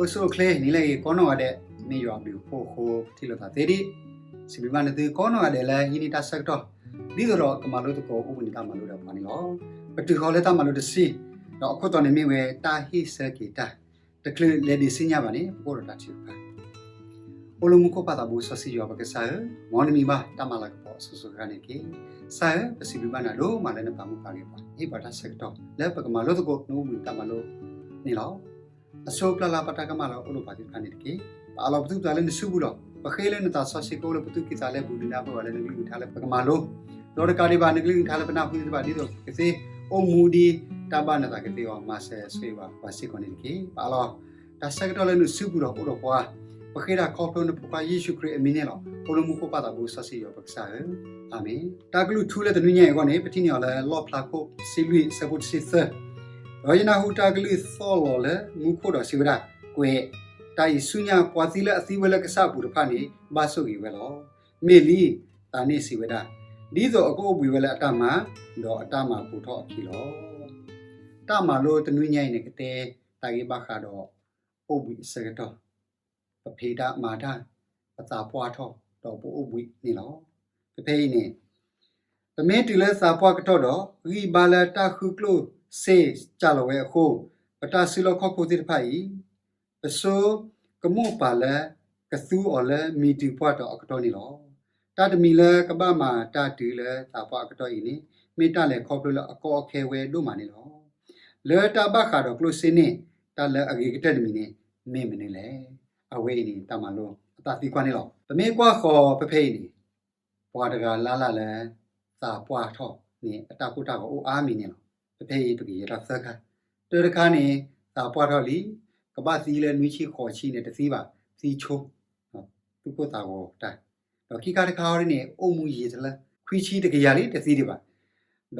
အိၣ်ဆူၣ်အိၣ်ချ့ နံၤလၢအဂ့ၤကိးနီၢ်ဂၤဒဲး, မ့ၢ်ယွၤအဘျုးအဖှိၣ်အဃိ ပထံၣ်လိာ်သးသ့ဒံး, စံးဘျုးဘၣ်နသုကိးနီၢ်ဂၤဒဲးလၢဟံးန့ၢ်တၢ်ဆၢကတီၢ် ဒ်သိးဒီးကမၤလိသကိးအိၣ်ဘှံးနံၤတၢ်မၤလိဒီးပှၤန့ၣ်လီၤ. ပတုၤဃီၤလၢတၢ်မၤလိတဆံ, ဒီးအခိၣ်တီန့ၣ်မ့ၢ်ဝဲတၢ်ဟ့ၣ်ဆၢက့ၤတၢ်, တချုးလဲၤဒံးဆူညါဘၣ်န့ၣ် ပကအိၣ်ဒီးတၢ်ထုကဖၣ် အိၣ်လၢမူခိၣ်ပၢ်သးဘိစီဆှံယွၤပကစၢ်ဧၢ, မ်နမံၤဘၣ်တၢ်မၤလၤကပီၤအစိၤစိၤအဃၣ်န့ၣ်တက့ၢ်. ကစၢ်ဧၢ, ပစံးဘျုးဘၣ်နၤဒိၣ်မးလၢနပာ်မူပာ်ဂဲၤပှၤ, ဟ့ၣ်ပှၤတၢ်ဆၢကတီၢ် လၢပကမၤလိသကိးနအိၣ်ဘှံးနံၤတၢ်မၤလိန့ၣ်လီၤ. အဆိပျၢ်လၢပတၢ်ကမၣ်လၢအိၣ်ဒီးပှၤသ့ၣ်တဖၣ်န့ၣ်တက့ၢ်. ပအးလီၤပသူၣ်ပသးလၢနစုပူၤဒီး ပဃ့လၢနသးစီဆှံကအိၣ်လၢပသူၣ်ကံၢ်သးလဲပူၤ ဒုးနၢ်ပၢၢ်ပှၤလၢနကလုၢ်ကထါလၢပကမၤလိ, ဒီးတကးဒံးဘၣ် နကလုၢ်ကထါလၢပနၢ်ဟူသ့ၣ်တဖၣ် ဒ်သိးကသ့အိၣ်မူဒ်တၢ်ဘၣ်နသးကသ့အဂီၢ် မၤစၢၤဆိၣ်ဂ့ၤဘၣ်ပှၤစ့ၢ်ကီးန့ၣ်တက့ၢ်. ပအးလီၤတၢ်ဆၢကတီၢ်လၢနစုပူၤဒီးအိၣ်ဒီးပှၤ, ပဃ့တၢ်ခီဖျိနဖိခွါယ့ၣ်ၡူးခရံာ်အမံၤန့ၣ်လီၤ. အိၣ်လၢမူခိၣ်ပၢ်သးဘိစီဆှံယွၤပကစၢ်ဧၢ, အၤမ့ၣ်. တၢ်ကလုၢ်ထူလၢတနွံညါအံၤအဂီၢ်န့ၣ် ပထံၣ်န့ၢ်အီၤလၢလီၣ်ဖျါခိၣ်တဆံလွံၢ်အဆၢဖိတဆံသၢ, ဒီးယနၢ်ဟူတၢ်ကလုၢ်သီၣ်လီၤလၢမူခိၣ်ဒီးစံးဝဲဒၣ်, ကွဲး, တၢ်အံၤဆူညါပှၤသံလၢအသံဝဲလၢကစၢ်အပူၤတဖၣ်န့ၣ် ဘၣ်ဆိၣ်ဂ့ၤဝဲလီၤ. မ့ၢ်လံ, သးန့ၣ်စံးဝဲဒၣ်, ဒ်သိးအကအိၣ်ဘှံးဝဲလၢအတၢ်မၤ, ဒီးအတၢ်မၤပိာ်ထီၣ်အခံလီၤ. တၢ်မၤလိတနွံညါအံၤန့ၣ် ကတဲတၢ်ဂ့ၢ်ဘၣ်ဃးဒီး အိၣ်ဘှံးအဆၢကတီၢ်, ပဖံးတၢ်မၤတၢ်, ပသးပှၢ်ထီၣ်, ဒီးပအိၣ်ဘှံးန့ၣ်လီၤ. ပဖဲအံၤန့ၣ် ပမ့ၢ်တုၤလၢသးပှၢ်ကတီၢ်ဒီး ဂံၢ်ဘါလၢတၢ်ဃုကျိၣ်စ့စှၤလီၤဝဲအဃိ, ပတၢ်စုလီၢ်ခီၣ်ခိၣ်သ့ၣ်တဖၣ်အံၤ, ပဆိကမိၣ်ပာ်လၢကသူအီၤလၢမံၤတုၤပှၢ်တီၤအကတီၢ်န့ၣ်လီၤ. တၢ်တမံၤလၢကဘၣ်မၤတၢ်တုၤလၢသးပှၢ်အကတီၢ်အံၤန့ၣ် မ့ၢ်တၢ်လဲၤခီဖျိလၢအကီအခဲဝဲဒိၣ်မးန့ၣ်လီၤ. လၢတၢ်ဘၣ်ဃးဒီးကျိၣ်စ့န့ၣ် တၢ်လၢအဂ့ၤကတၢၢ်တမံၤန့ၣ် မ့ၢ်မနုၤလဲၣ်. အဝဲအံၤန့ၣ် တၢ်မၤလိအတၢ်သံကွၢ်န့ၣ်လီၤ. ပမ့ၢ်ကွၢ်ဃီၤပဖဲအံၤန့ၣ် ပှၤတဂၤလၢ်လၢ်လၢ သးပှၢ်ထီၣ်န့ၣ် အတၢ်ကိၢ်တၢ်ဂီၤအိၣ်အါမံၤန့ၣ်လီၤ. ပဖဲအံၤပကယဲၤထီၣ်သၢခါ, တၢတခါန့ၣ် သးပှၢ်ထီၣ်လံ, ကဘၣ်သံလၢနွံဆံဃိးဆံန့ၣ်တသံဘၣ်, သံဆိ, သူၣ်ကိၢ်သးဂီၤတၢ်, ဒီးခံခါတခါအံၤန့ၣ် အိၣ်မူယံာ်တလၢ ခွံဆံတကယၤလံတသံဒံးဘၣ်, ဒီ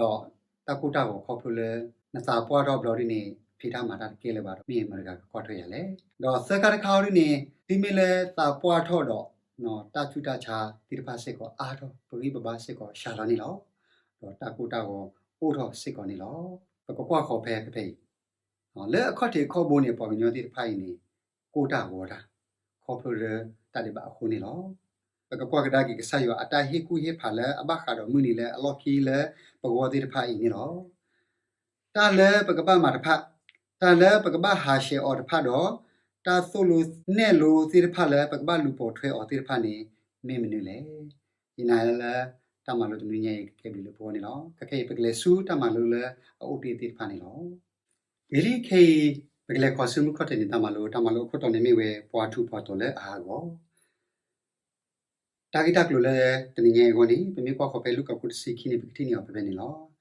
းတၢ်ကိၢ်တၢ်ဂီၤခီဖျိလၢ နသးပှၢ်ထီၣ်ဘျီဒ်န့ၣ် ဖံးတၢ်မၤတၢ်တကဲလၢၤဘၣ်ဒီး မ့ၢ်မတၤတဂၤကကွၢ်ထွဲယၤလဲၣ်. ဒီးသၢခါတခါအံၤန့ၣ် တုၤမ့ၢ်လၢသးပှၢ်ထီၣ်ဒီး တၢ်ဆူးတၢ်ဆါသ့ၣ်တဖၣ်စ့ၢ်ကီးအါထီၣ်, ပဂံၢ်ပဘါစ့ၢ်ကီးစှၤလီၤန့ၣ်လီၤ. ဒီးတၢ်ကိၢ်တၢ်ဂီၤအိၣ်ထီၣ်စ့ၢ်ကီးန့ၣ်လီၤ. ပကကွၢ်ဃီၤဖဲဖဲအံၤ, လၢအခီၣ်ထံးအခီၣ်ဘိန့ၣ် ပှၤကညီသ့ၣ်တဖၣ်အံၤန့ၣ် ကိၢ်တၢ်ဂီၤတၢ် ခီဖျိလၢတၢ်ဒဲးဘးအဃိန့ၣ်လီၤ. ပကကွၢ်ကဒါက့ၤကစၢ်ယွၤအတၢ်ဟ့ၣ်ကူၣ်ဟ့ၣ်ဖးလၢအဘၣ်ဃးဒီးမုၢ်နံၤလၢအလီၢ်ခံလၢပဂီၢ်သ့ၣ်တဖၣ်အံၤန့ၣ်လီၤ. တၢ်လၢပကဘၣ်မၤတဖၣ်, တၢ်လၢပကဘၣ်ဟးဆှဲးအီၤတဖၣ်ဒီး တၢ်သိၣ်လိနဲၣ်လိသ့ၣ်တဖၣ်လၢပကဘၣ်လူၤပိာ်ထွဲအီၤသ့ၣ်တဖၣ်န့ၣ် မ့ၢ်မနုၤလဲၣ်. ယနာ်လၢတၢ်မၤလိတနွံညါအံၤ ကကဲဘျုးလၢပဂီၢ်န့ၣ်လီၤ. ခဲခဲအံၤ ပကလဲၤဆူတၢ်မၤလိလၢအအိၣ်တ့ၢ်သ့ၣ်တဖၣ်န့ၣ်လီၤ. ဂ့ၤလံခဲအံၤ ပကလဲၤခီဆူမုၢ်ခီၣ်ထံးန့ၣ် တၢ်မၤလိ, တၢ်မၤလိအခိၣ်တီန့ၣ်မ့ၢ်ဝဲ ပှၤထူးပှၤတီၤလၢအဟးဂီၤ တၢ်ဂ့ၢ်တၢ်ကျိၤလၢတနံၤညါအံၤအဂီၢ်န့ၣ် ပမ့ၢ်ကွၢ်ဃီၤဖဲလူၤကၣ်ခိၣ်တဆံခံန့ၣ် ပကထံၣ်န့ၢ်အီၤဖဲဖဲန့ၣ်လီၤ.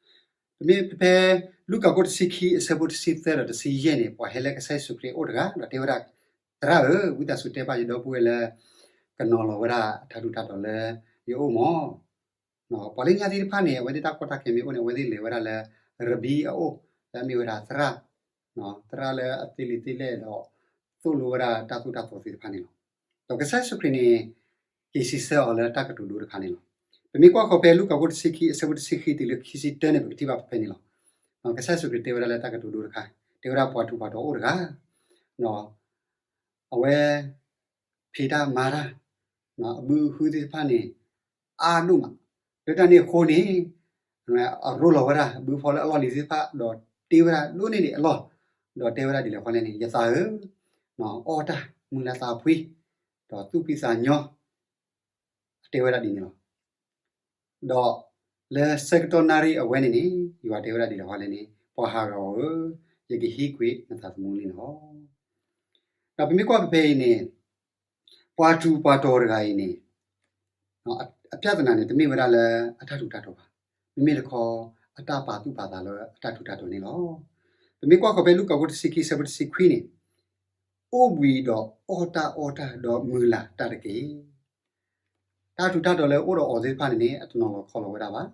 ပမ့ၢ်ဖဲလူၤကၣ်ခိၣ်တဆံခံအဆၢဖိတဆံသၢဒီးတဆံယဲၢ်န့ၣ် ပှၤဟဲလၢကစၢ်ယ့ၣ်ၡူးခရံာ်အအိၣ်တဂၤ ဒီးတဲဝဲဒၣ်, သရၣ်ဧၢ, ဝံသးစူၤတဲဘၣ်ယဒီပုၢ်ဝဲၢ်လၢ ကနီၤလီၤဝဲဒၣ်အတၢ်ထူးတၢ်တီၤလၢယအိၣ်မး ပှၤလၢညါသ့ၣ်တဖၣ်န့ၣ် အဝဲသ့ၣ်တၢ်ကီတၢ်ခဲမ့ၢ်အိၣ်န့ၣ် အဝဲသ့ၣ်လဲၤဝဲဒၣ်လၢ ရဘံအအိၣ်, လၢအမ့ၢ်ဝဲဒၣ်သရၣ်, သရၣ်လၢအသ့လံာ်သ့လဲၢ်ဒီး သိၣ်လိဝဲဒၣ်တၢ်သိၣ်တၢ်သီသ့ၣ်တဖၣ်န့ၣ်လီၤ. ဒီးကစၢ်ယ့ၣ်ၡူးခရံာ်န့ၣ် က့ၤစံးဆၢအီၤလၢတၢ်ကတိၤဒိတခါန့ၣ်လီၤ. ပမ့ၢ်ကွၢ်ဃီၤဖဲလူၤကၣ်ခိၣ်တဆံခံအဆၢဖိတဆံခံတုၤလၢခံဆံတၢန့ၣ် ပကထံၣ်ဘၣ်ဖဲဖဲန့ၣ်လီၤ. ကစၢ်ယ့ၣ်ၡူးခရံာ်တဲဝဲဒၣ်လၢတၢ်ကတိၤဒိတခါ, တဲဝဲဒၣ်ပှၤထူးပှၤတီၤအိၣ်တဂၤ အဝဲ ဖံးတၢ်မၤတၢ် အဘုအဟုသ့ၣ်တဖၣ်န့ၣ် အါဒိၣ်မး, လၢတၢ်န့ၣ်အဃိန့ၣ် အရိလီၤဝဲဒၣ် ဘုဖီလၢအလီၢ်လံၤသ့ၣ်တဖၣ် ဒီးတ့ဝဲဒၣ်ဒိၣ်န့ၢ်ဒံးအလီၢ်, ဒီးတဲဝဲဒၣ်ဒ်လဲၣ်ဃီလဲၣ်န့ၣ်, ယသးဧၢ, အီၣ်တၢ်မုာ်လၤသးဖှံ, ဒီးသူၣ်ဖှံသးညီ အတဲဝဲဒၣ်ဒ်န့ၣ်လီၤ. ဒီးလၢဆၢကတီၢ်နၣ်ရံၣ်အဝဲန့ၣ်န့ၣ် ယွၤတဲဝဲဒၣ်ဒ်လဲၣ်ဃီလဲၣ်န့ၣ်, ပှၤဟးဂီၤဧၢ, ယကဟံးကွံာ်နသးသမူလံလီၤ. ဒီးပမ့ၢ်ကွၢ်ဖဲဖဲအံၤန့ၣ်, ပှၤထူးပှၤတီၤတဂၤအံၤန့ၣ် အပြဿနာန့ၣ် တမ့ၢ်ဝဲဒၣ်လၢအတၢ်ထူးတၢ်တီၤဘၣ်. မ့မ့ၢ်တခီ အတၢ်ပာ်သူၣ်ပာ်သးလၢအတၢ်ထူးတၢ်တီၤန့ၣ်လီၤ. ပမ့ၢ်ကွၢ်ဃီၤဖဲလူၤကၣ်ခိၣ်တဆံခံအဆၢဖိတဆံခွံန့ၣ်, အိၣ်ဘှံးဒီးအီၣ်တၢ်အီတၢ်ဒီးမုာ်လၤတၢ်တက့ၢ်. တၢ်ထူးတၢ်တီၤလၢအအိၣ်ဒီးအီၤသ့ၣ်တဖၣ်န့ၣ်န့ၣ် အတနီၤလီၤခီလီၤဝဲဒၣ်ဘၣ်.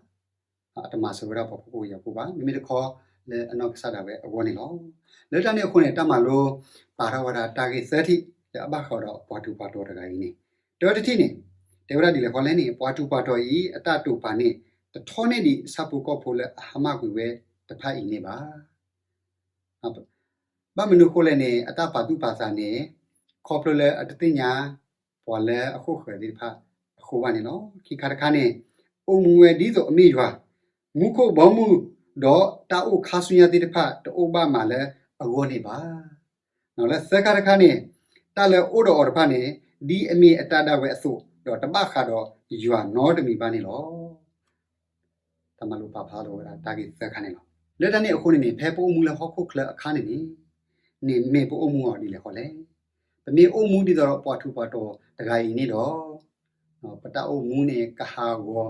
အတမၤစၢၤဝဲဒၣ်ပှၤဖှီၣ်ဖိယာ်ဖိဘၣ်. မ့မ့ၢ်တခီလၢအနီၢ်ကစၢ်ဒၣ်ဝဲအဂီၢ်န့ၣ်လီၤ. လၢတၢ်န့ၣ်အဃိန့ၣ် တၢ်မၤလိပာ်ထီၣ်ဝဲဒၣ်တၢ်ဂ့ၢ်သၢထံၣ် လၢအဘၣ်ဃးဒီးပှၤထူးပှၤတီၤတဂၤအံၤန့ၣ်, တၢတထံၣ်န့ၣ် တဲဝဲဒၣ်ဒ်လဲၣ်ဃီလဲၣ်န့ၣ်, ပှၤထူးပှၤတီၤအံၤ အတၢ်တိာ်ပာ်န့ၣ် တထီန့ၢ်ဒံးဆၣ်ဖိကီၢ်ဖိလၢအဟါမၢ်ကွံာ်ဝဲတဖၣ်အံၤန့ၣ်ဘၣ်. ဘၣ်မနုၤအဃိလဲၣ်န့ၣ် အတၢ်ပာ်သူၣ်ပာ်သးန့ၣ် ခီဖျိလၢအတသ့ၣ်ညါ ပှၤလၢအဃိၣ်ဃၢၤသ့ၣ်တဖၣ်အဃိဘၣ်န့ၣ်လီၤ. ခံခါတခါန့ၣ် အိၣ်မူဝဲဒ်သိးအမ့ၢ်ယွၤ, မူခိၣ်ဘီမုၢ်, ဒီးတၢ်အိၣ်ခါဆူညါသ့ၣ်တဖၣ် တအိၣ်ဘၣ်မးလၢအဂီၢ်န့ၣ်ဘၣ်. လၢသၢခါတခါန့ၣ် တၢ်လၢအိၣ်ဒီးအီၤတဖၣ်န့ၣ် ဒ်အမ့ၢ်အတၢ်ဒၣ်ဝဲအသိး, ဒီးတဘၣ်ဃးဒီးယွၤနီတမံၤဘၣ်န့ၣ်လီၤ. တၢ်မၤလိပာ်ဖျါထီၣ်ဝဲဒၣ်တၢ်ဂ့ၢ်သၢခါန့ၣ်လီၤ. လၢတၢ်န့ၣ်အဃိန့ၣ်န့ၣ် ဖဲပအိၣ်မူလၢဟီၣ်ခိၣ်ချၢအခါန့ၣ်န့ၣ်, န့ၣ်မ့ၢ်ပအိၣ်မူအီၤဒ်လဲၣ်ဃီလဲၣ်. ပမ့ၢ်အိၣ်မူဒ်သိးဒီးပှၤထူးပှၤတီၤတဂၤအံၤန့ၣ်ဒီး, ပတၢ်အိၣ်မူန့ၣ်ကဟးဂီၤကွံာ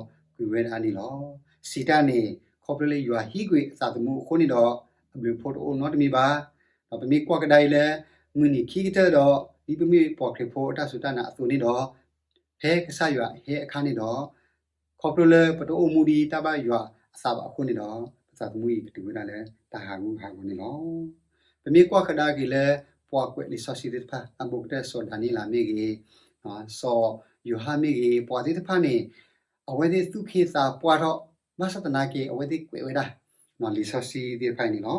်ဝဲဒၣ်န့ၣ်လီၤ. စံးတၢ်န့ၣ် ခီဖျိလၢယွၤဟံးကွံာ်အသးသမူအဃိန့ၣ်ဒီး, အဘျုးအဖှိၣ်တအိၣ်နီတမံၤဘၣ်. ဒီးပမ့ၢ်ကွၢ်ကဒါအံၤလၢ မုၢ်နံၤခံကတၢၢ်ဒီး ဒ်ပမ့ၢ်ပှၤခရံာ်ဖိအတၢ်စူၢ်တၢ်နာ်အသိးန့ၣ်ဒီး, ဖဲကစၢ်ယွၤဟဲအခါန့ၣ်ဒီး ခီဖျိလၢပတအိၣ်မူဒ်တၢ်ဘၣ်ယွၤအသးဘၣ်အဃိန့ၣ်ဒီး, ပသးသမူအံၤကတုၤဝဲဒၣ်လၢတၢ်ဟးဂူာ်ဟးဂီၤန့ၣ်လီၤ. ပမ့ၢ်ကွၢ်ကဒါက့ၤလၢ ပှၤကွဲးလံာ်စီဆှံသ့ၣ်တဖၣ် အဘူးကတၢၢ်စီၤဒၤနံးယ့လးမ့ၢ်ဂ့ၤ, စီၤယိၤဟၣ်မ့ၢ်ဂ့ၤ, ပှၤသ့ၣ်တဖၣ်န့ၣ် အဝဲသ့ၣ်သူၣ်က့သးပှၢ်ထီၣ်, ဘၣ်ဆၣ်သနာ်က့ အဝဲသ့ၣ်ကွဲးဝဲဒၣ် လံာ်စီဆှံသ့ၣ်တဖၣ်အံၤန့ၣ်လီၤ.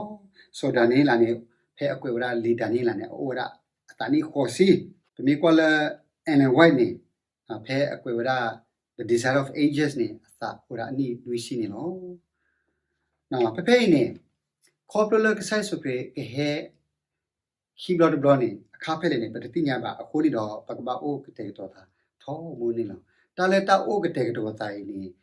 စီၤဒၤနံးယ့လးန့ၣ် ဖဲအကွဲးဝဲဒၣ်လံာ်ဒၤနံးယ့လးန့ၣ် အအိၣ်ဝဲဒၣ်အသးနံၣ်ဃိးဆံ. ပမ့ၢ်ကွၢ်လၢ Ellen White န့ၣ် ဖဲအကွဲးဝဲဒၣ် The Desire of Ages န့ၣ် အသးအိၣ်ဝဲဒၣ်အနံၣ်နွံဆံန့ၣ်လီၤ. ဖဲဖဲအံၤန့ၣ် ခီဖျိလၢကစၢ်ယ့ၣ်ၡူးခရံာ်ကဟဲ ခံဘျီတဘျီန့ၣ် အခါဖဲလဲၣ်န့ၣ် ပတသ့ၣ်ညါဘၣ်အဃိန့ၣ်ဒီး ပကဘၣ်အိၣ်ကတဲာ်ကတီၤသးထီဘိန့ၣ်လီၤ. တၢ်လၢတၢ်အိၣ်ကတဲာ်ကတီၤသးအံၤန့ၣ်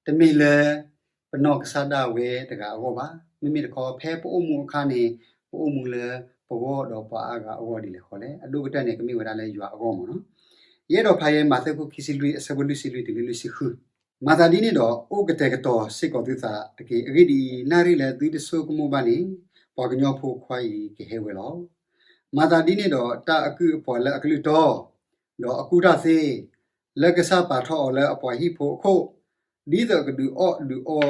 တမ့ၢ်လၢ ပနီၢ်ကစၢ်ဒၣ်ဝဲတဂၤအဂီၢ်ဘၣ်. မ့မ့ၢ်တခီ ဖဲပအိၣ်မူအခါန့ၣ် ပအိၣ်မူလၢပဂီၢ်ဒီးပှၤအါဂၤအဂီၢ်ဒ်လဲၣ်ဃီလဲၣ်. အဒိၣ်ကတၢၢ်န့ၣ် ကမ့ၢ်ဝဲဒၣ်လၢယွၤအဂီၢ်မ့ၢ်နီၤ. ယအဲၣ်ဒိးဖးယဲ မးသဲခိၣ်ခံဆံလွံၢ် အဆၢဖိလွံၢ်ဆံလွံၢ်တုၤလၢလွံၢ်ဆံဃု. မၤသးဒ်န့ၣ်ဒီး အိၣ်ကတဲာ်ကတီၤစ့ၢ်ကီးသုသးတက့ၢ်. အဂ့ၢ်ဒ်အံၤ, နၣ်ရံၣ်လၢသုတဆိကမိၣ်ဘၣ်န့ၣ် ပှၤကညီဖိခွါအံၤကဟဲဝဲလီၤ. မၤသးဒ်န့ၣ်ဒီး တၢ်အကုၢ်အပှၤလၢအကလုၢ်တီ, ဒီးအကူၣ်တၢ်သ့, လၢကစၢ်ပာ်ထီၣ်အီၤလၢအပှၤဟံၣ်ဖိအခိၣ်, ဒ်သိးကဒုးအီၣ်ဒုးအီ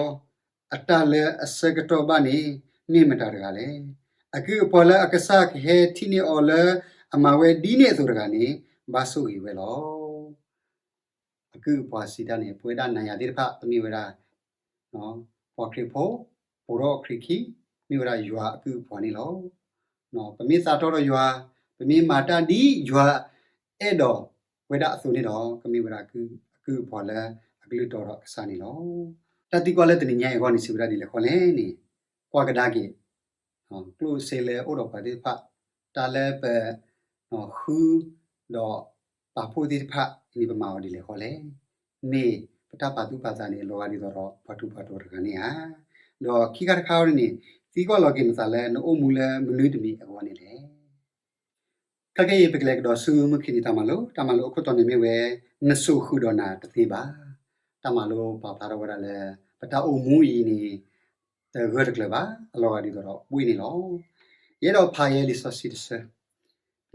အတၢ်လၢအဆၢကတီၢ်ဘၣ်န့ၣ် မ့ၢ်မတၤတဂၤလဲၣ်. အကုၢ်အပှၤလၢအကစၢ်ကဟဲထံၣ်န့ၢ်အီၤလၢအမၤဝဲဒ်န့ၣ်အသိးတဂၤန့ၣ် ဘၣ်ဆိၣ်ဂ့ၤဝဲလီၤ. အကုၢ်အပှၤစံးတၢ်န့ၣ် ပဝဲဒၣ်နၤယၤသ့ၣ်တဖၣ် ပမ့ၢ်ဝဲဒၣ် ပှၤခရံာ်ဖိ, ပိာ်ထီၣ်ခရံာ်ခံ, မ့ၢ်ဝဲဒၣ်ယွၤအကုၢ်အပှၤန့ၣ်လီၤ. ပမ့ၢ်သးတီဒီးယွၤ, ပမ့ၢ်မၤတၢ်ဒ်ယွၤအဲၣ်ဒိးဝဲဒၣ်အသိးန့ၣ်ဒီး ကမ့ၢ်ဝဲဒၣ်အကုၢ်အပှၤလၢအကလုၢ်တီဒီးကစၢ်န့ၣ်လီၤ. တၢ်သံကွၢ်လၢတနံၤညါအံၤအဂီၢ်န့ၣ် စံးဝဲဒၣ်ဒ်လဲၣ်ဃီလဲၣ်န့ၣ်, ကွၢ်ကဒါက့ၤ ကျိၣ်စ့လၢအိၣ်ဒီးပှၤသ့ၣ်တဖၣ်, တၢ်လၢပ ဃု ဒီးပာ်ဖှိၣ်သ့ၣ်တဖၣ်န့ၣ် ပမၤအီၤဒ်လဲၣ်ဃီလဲၣ်. မ့ၢ်ပတၢ်ပာ်သူၣ်ပာ်သးန့ၣ် လီၤဂာ်ဒ်သိးဒီးပှၤထူးပှၤတီၤတဂၤန့ၣ်ဧါ. ဒီးခံခါတခါန့ၣ် သံကွၢ်လီၤက့ၤနသးလၢနအိၣ်မူလၢမနုၤတမံၤအဂီၢ်န့ၣ်လဲၣ်. ခဲကနံၣ်အံၤ ပကလဲၤကဒီးဆူမုၢ်ခံနံၤတၢ်မၤလိ, တၢ်မၤလိအခိၣ်တီန့ၣ်မ့ၢ်ဝဲ နစိာ်ဃုာ်ဒီးနၤတသ့ဘၣ်. တၢ်မၤလိပာ်ဖျါထီၣ်ဝဲဒၣ်လၢ ပတၢ်အိၣ်မူအံၤန့ၣ် တဂၢၢ်တကျၢၤဘၣ်, အလီၤဂာ်ဒ်သိးဒီးဘှ့ၣ်န့ၣ်လီၤ. ယအဲၣ်ဒိးဖးယဲလံာ်စီဆှံတဆၢ,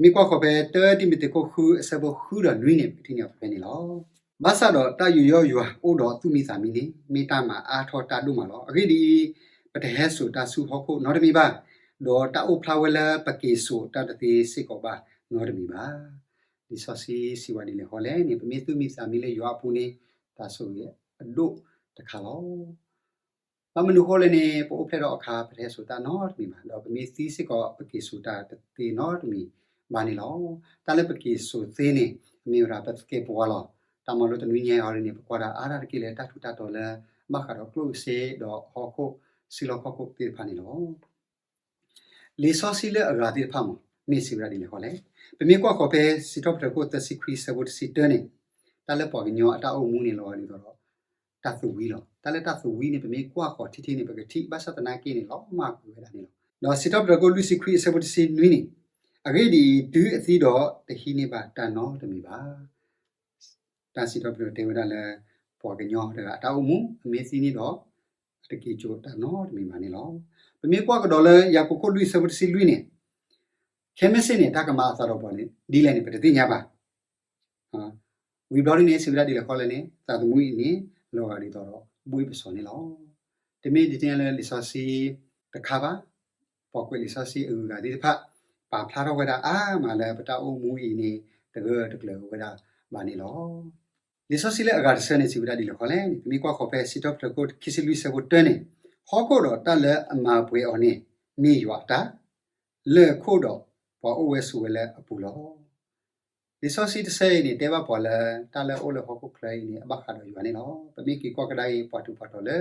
မ့ၢ်ကွၢ်ဃီၤဖဲ တၢတံၤမသ့းခိၣ်ဃု အဆၢဖိဃုဒီးနွံန့ၣ် ပကထံၣ်န့ၢ်အီၤဖဲန့ၣ်လီၤ. ဘၣ်ဆၣ်ဒီးတၢ်ယူးယီၣ်ယွၤအိၣ်ဒီးသူၣ်မံသးမံန့ၣ် မ့ၢ်တၢ်မၤအါထီၣ်တၢ်ဒိၣ်မးလီၤ. အဂ့ၢ်ဒ်အံၤ, ပတဟဲစိာ်တၢ်ဆူဟီၣ်ခိၣ်နီတမံၤဘၣ်, ဒီးတၢ်အိၣ်ဖျါဝဲလၢပက့ၤစိာ်တၢ်တသ့စ့ၢ်ကီးဘၣ်နီတမံၤဘၣ်. လံာ်စီဆှံစံးဝဲဒ်လဲၣ်ဃီလဲၣ်န့ၣ် ပမ့ၢ်သူၣ်မံသးမံလၢယွၤအပူၤန့ၣ် တၢ်ဆိၣ်ဂ့ၤအဒိၣ်တခါလီၤ. ဘၣ်မနုၤအဃိလဲၣ်န့ၣ် ပအိၣ်ဖျဲၣ်ထီၣ်အခါ ပတဟဲစိာ်တၢ်နီတမံၤဘၣ်, ဒီးပမ့ၢ်သံစ့ၢ်ကီး ပက့ၤစိာ်တၢ်တသ့နီတမံၤဘၣ်န့ၣ်လီၤ. တၢ်လၢပက့ၤစိာ်သ့န့ၣ် မ့ၢ်ဝဲဒၣ်ပသကဲာ်ပဝးလီၤ. တၢ်မၤလိတနွံညါအံၤန့ၣ် ပကွၢ်ဒၣ်အါတက့ၢ်လၢတၢ်ထူးတၢ်တီၤလၢ ဘၣ်ဃးဒီးကျိၣ်စ့ဒီးဟီၣ်ခိၣ်စုလီၢ်ခီၣ်ခိၣ်သ့ၣ်တဖၣ်န့ၣ်လီၤ. လံာ်စီဆှံလၢအဂၤသ့ၣ်တဖၣ်မ့ၢ် မ့ၢ်စံးဝဲဒၣ်ဒ်လဲၣ်ဃီလဲၣ်. ပမ့ၢ်ကွၢ်ဃီၤဖဲစံးထီၣ်ပတြၢၤခိၣ်သၢဆံခွံအဆၢဖိတဆံတၢန့ၣ်, တၢ်လၢပှၤကညီအတၢ်အိၣ်မူန့ၣ် လီၤဂာ်ဒ်သိးဒီး တၢ်သဝံလီၤ. တၢ်လၢတၢ်သဝံန့ၣ် ပမ့ၢ်ကွၢ်ဃီၤထံထံန့ၣ် ပကထံၣ်ဘၣ်ဆၣ်သနာ်က့န့ၣ် လီၤမၢ်ကွံာ်ဝဲဒၣ်န့ၣ်လီၤ. ဒီးစံးထီၣ်ပတြၢၤခိၣ်လွံၢ်ဆံခွံအဆၢဖိတဆံနွံန့ၣ်, အဂ့ၢ်ဒ်အံၤ, တုၤအသံဒီး တဟံးန့ၢ်ဘၣ်တၢ်နီတမံၤဘၣ်. တၢ်စံးထီၣ်ပတြၢၤတဲဝဲဒၣ်လၢ ပှၤကညီတဂၤအတၢ်အိၣ်မူ အမ့ၢ်သံန့ၣ်ဒီး အတက့ၤစိာ်တၢ်နီတမံၤဘၣ်န့ၣ်လီၤ. ပမ့ၢ်ကွၢ်ကဒီးလၢယၤကိာ်ခိၣ်လွံၢ်အဆၢဖိတဆံလွံၢ်န့ၣ်, ခဲမုၢ်ဆ့ၣ်န့ၣ် တၢ်ကမၤအသးဒီးပှၤန့ၣ် ဒ်လဲၣ်န့ၣ် ပတသ့ၣ်ညါဘၣ်. ဝံၤဘျီဒ်န့ၣ် စံးဝဲဒၣ်ဒ်လဲၣ်ဃီလဲၣ်န့ၣ်, သးသမူအံၤန့ၣ် လီၤဂာ်ဒ်သိးဒီးဘှ့ၣ်ပစီၤန့ၣ်လီၤ. တမ့ၢ်ဒ်န့ၣ်လၢလံာ်စီဆှံတခါဘၣ်, ပှၤကွဲးလံာ်စီဆှံအဂုၤအဂၤသ့ၣ်တဖၣ် ပာ်ဖျါထီၣ်ဝဲဒၣ်အါမးလၢပတၢ်အိၣ်မူအံၤန့ၣ် တဂၢၢ်တကျၢၤဝဲဒၣ်ဘၣ်န့ၣ်လီၤ. လံာ်စီဆှံလၢအဂၤတဆၢန့ၣ် စံးဝဲဒၣ်ဒ်လဲၣ်ဃီလဲၣ်န့ၣ်, ပမ့ၢ်ကွၢ်ဃီၤဖဲစံးထီၣ်ပတြၢၤခိၣ်ခံဆံလွံၢ်အဆၢဖိတၢန့ၣ်, ဟီၣ်ခိၣ်ဒီးတၢ်လၢအမၤပှဲၤအီၤန့ၣ် မ့ၢ်ယွၤအတၢ်, လၢၢ်ခိၣ်ဒီးပှၤအိၣ်ဝဲဆိးဝဲလၢအပူၤလီၤ. လံာ်စီဆှံတဆၢအံၤန့ၣ် တဲဘၣ်ပှၤလၢ တၢ်လၢအအိၣ်လၢဟီၣ်ခိၣ်ချၢအံၤန့ၣ် အဘၣ်ဃးဒီးယွၤန့ၣ်လီၤ. ပမ့ၢ်က့ၤကွၢ်ကဒါအံၤ ပှၤထူးပှၤတီၤလၢ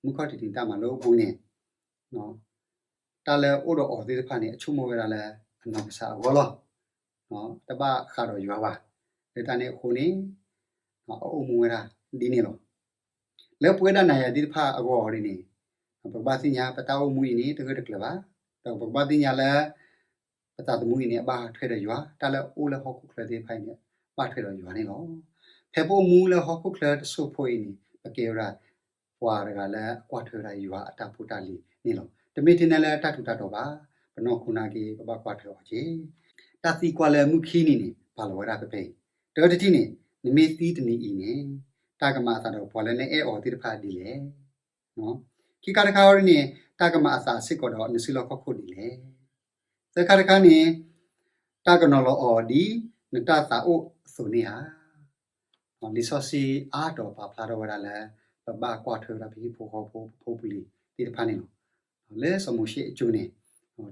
မုၢ်ခီၣ်ထံးတၢ်မၤလိအပူၤန့ၣ် တၢ်လၢအအိၣ်ဒီးအီၤသ့ၣ်တဖၣ်န့ၣ် အဆိကမိၣ်ဝဲဒၣ်လၢအနီၢ်ကစၢ်အဂီၢ်လီၤ. တဘၣ်ဃးဒီးယွၤဘၣ်. လၢတၢ်န့ၣ်အဃိန့ၣ် အအိၣ်မူဝဲဒၣ်ဒ်န့ၣ်လီၤ. လၢပဝဲဒၣ်နၤယၤသ့ၣ်တဖၣ်အဂီၢ်န့ၣ် ပကဘၣ်သ့ၣ်ညါပတၢ်အိၣ်မူအံၤန့ၣ် တဂၢၢ်တကျၢၤဘၣ်. ဒီးပကဘၣ်သ့ၣ်ညါလၢ ပသးသမူအံၤန့ၣ် အဘၣ်ထွဲဒီးယွၤ, တၢ်လၢအအိၣ်လၢဟီၣ်ခိၣ်ချၢသ့ၣ်တဖၣ်အံၤန့ၣ် ဘၣ်ထွဲဒီးယွၤန့ၣ်လီၤ. ဖဲပအိၣ်မူလၢဟီၣ်ခိၣ်ချၢတစိၢ်ဖိအံၤန့ၣ် ပကဲဝဲဒၣ် ပှၤတဂၤလၢအကွၢ်ထွဲဝဲဒၣ်ယွၤအတၢ်ဖိတၢ်လံၤန့ၣ်လီၤ. တမ့ၢ်ထဲန့ၣ်လၢတၢ်ထူးတၢ်တီၤဘၣ်, ပနီၢ်ခိနာ်က့ ပဘၣ်ကွၢ်ထွဲအီၤက့ၤ. တၢ်သံကွၢ်လၢမုၢ်ခံနံၤန့ၣ် ပာ်လီၤဝဲဒၣ်ဖဲဖဲအံၤ, တၢတထံၣ်န့ၣ် နမ့ၢ်သံတနံၤအံၤန့ၣ် တၢ်ကမၤအသးဒီးပှၤလၢနအဲၣ်အီၤသ့ၣ်တဖၣ်ဒ်လဲၣ်. ခံခါတခါန့ၣ် တၢ်ကမၤအသးစ့ၢ်ကီးဒီးနစုလီၢ်ခီၣ်ခိၣ်ဒ်လဲၣ်. သၢခါတခါန့ၣ် တၢ်ကနီၤလီၤအီၤဒ်နတၢ်သးအိၣ်အသိးန့ၣ်ဧါ. လံာ်စီဆှံအါတီၤပာ်ဖျါထီၣ်ဝဲဒၣ်လၢ ပဘၣ်ကွၢ်ထွဲဝဲဒၣ်ပဟံၣ်ဖိဃီဖိ ပဖိပလံၤသ့ၣ်တဖၣ်န့ၣ်လီၤ. လၢစီၤမိၤၡ့အစိၤန့ၣ်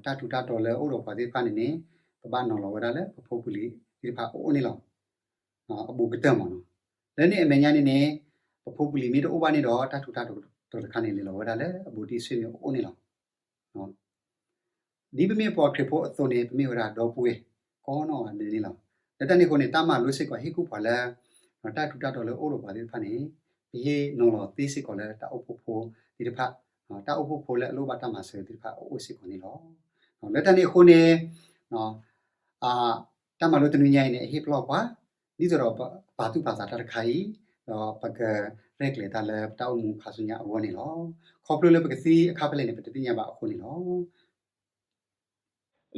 တၢ်ထူးတၢ်တီၤလၢအအိၣ်ဒီးပှၤသ့ၣ်တဖၣ်န့ၣ်န့ၣ် ပဘၣ်နီၤလီၤဝဲဒၣ်လၢပဖိပလံၤသ့ၣ်တဖၣ်အအိၣ်န့ၣ်လီၤ. အဘူးကတၢၢ်မးနီၤ. လၢန့ၣ်အမဲာ်ညါန့ၣ်န့ၣ် ပဖိပလံၤမ့ၢ်တအိၣ်ဘၣ်န့ၣ်ဒီး တၢ်ထူးတၢ်တီၤတခါန့ၣ် လဲၤလီၤဝဲဒၣ်လၢအဘူးတံၢ်ဆ့ၣ်န့ၣ်အအိၣ်န့ၣ်လီၤ. ဒ်ပမ့ၢ်ပှၤခရံာ်ဖိအသိးန့ၣ် ပမ့ၢ်ဝဲဒၣ်ဒီပုၢ်ဝဲၢ်ကိးနီၢ်ဂၤဒဲးန့ၣ်လီၤ. လၢတၢ်န့ၣ်အဃိန့ၣ် တၢ်မၤလိစ့ၢ်ကီးဟ့ၣ်ကူၣ်ပှၤလၢ တၢ်ထူးတၢ်တီၤလၢအအိၣ်ဒီးပှၤသ့ၣ်တဖၣ်န့ၣ် ပဟ့ၣ်နီၤလီၤသ့စ့ၢ်ကီးလၢတၢ်အိၣ်ဖှိၣ်ဖိသ့ၣ်တဖၣ်, တၢ်အိၣ်ဖှိၣ်ဖိလၢအလိၣ်ဘၣ်တၢ်မၤစၢၤသ့ၣ်တဖၣ်အအိၣ်စ့ၢ်ကီးန့ၣ်လီၤ. လၢတၢ်န့ၣ်အဃိန့ၣ် တၢ်မၤလိတနွံညါအံၤန့ၣ် အဟ့ၣ်ပလီၢ်ပှၤ ဒ်သိးဒီးပပာ်သူၣ်ပာ်သးတၢ်တခါအံၤ, ဒီးပကရဲၣ်ကျဲၤတၢ်လၢပတၢ်အိၣ်မူခါဆူညါအဂီၢ်န့ၣ်လီၤ. ခီဖျိလၢပကသံအခါဖဲလဲၣ်န့ၣ် ပတသ့ၣ်ညါဘၣ်အဃိန့ၣ်လီၤ.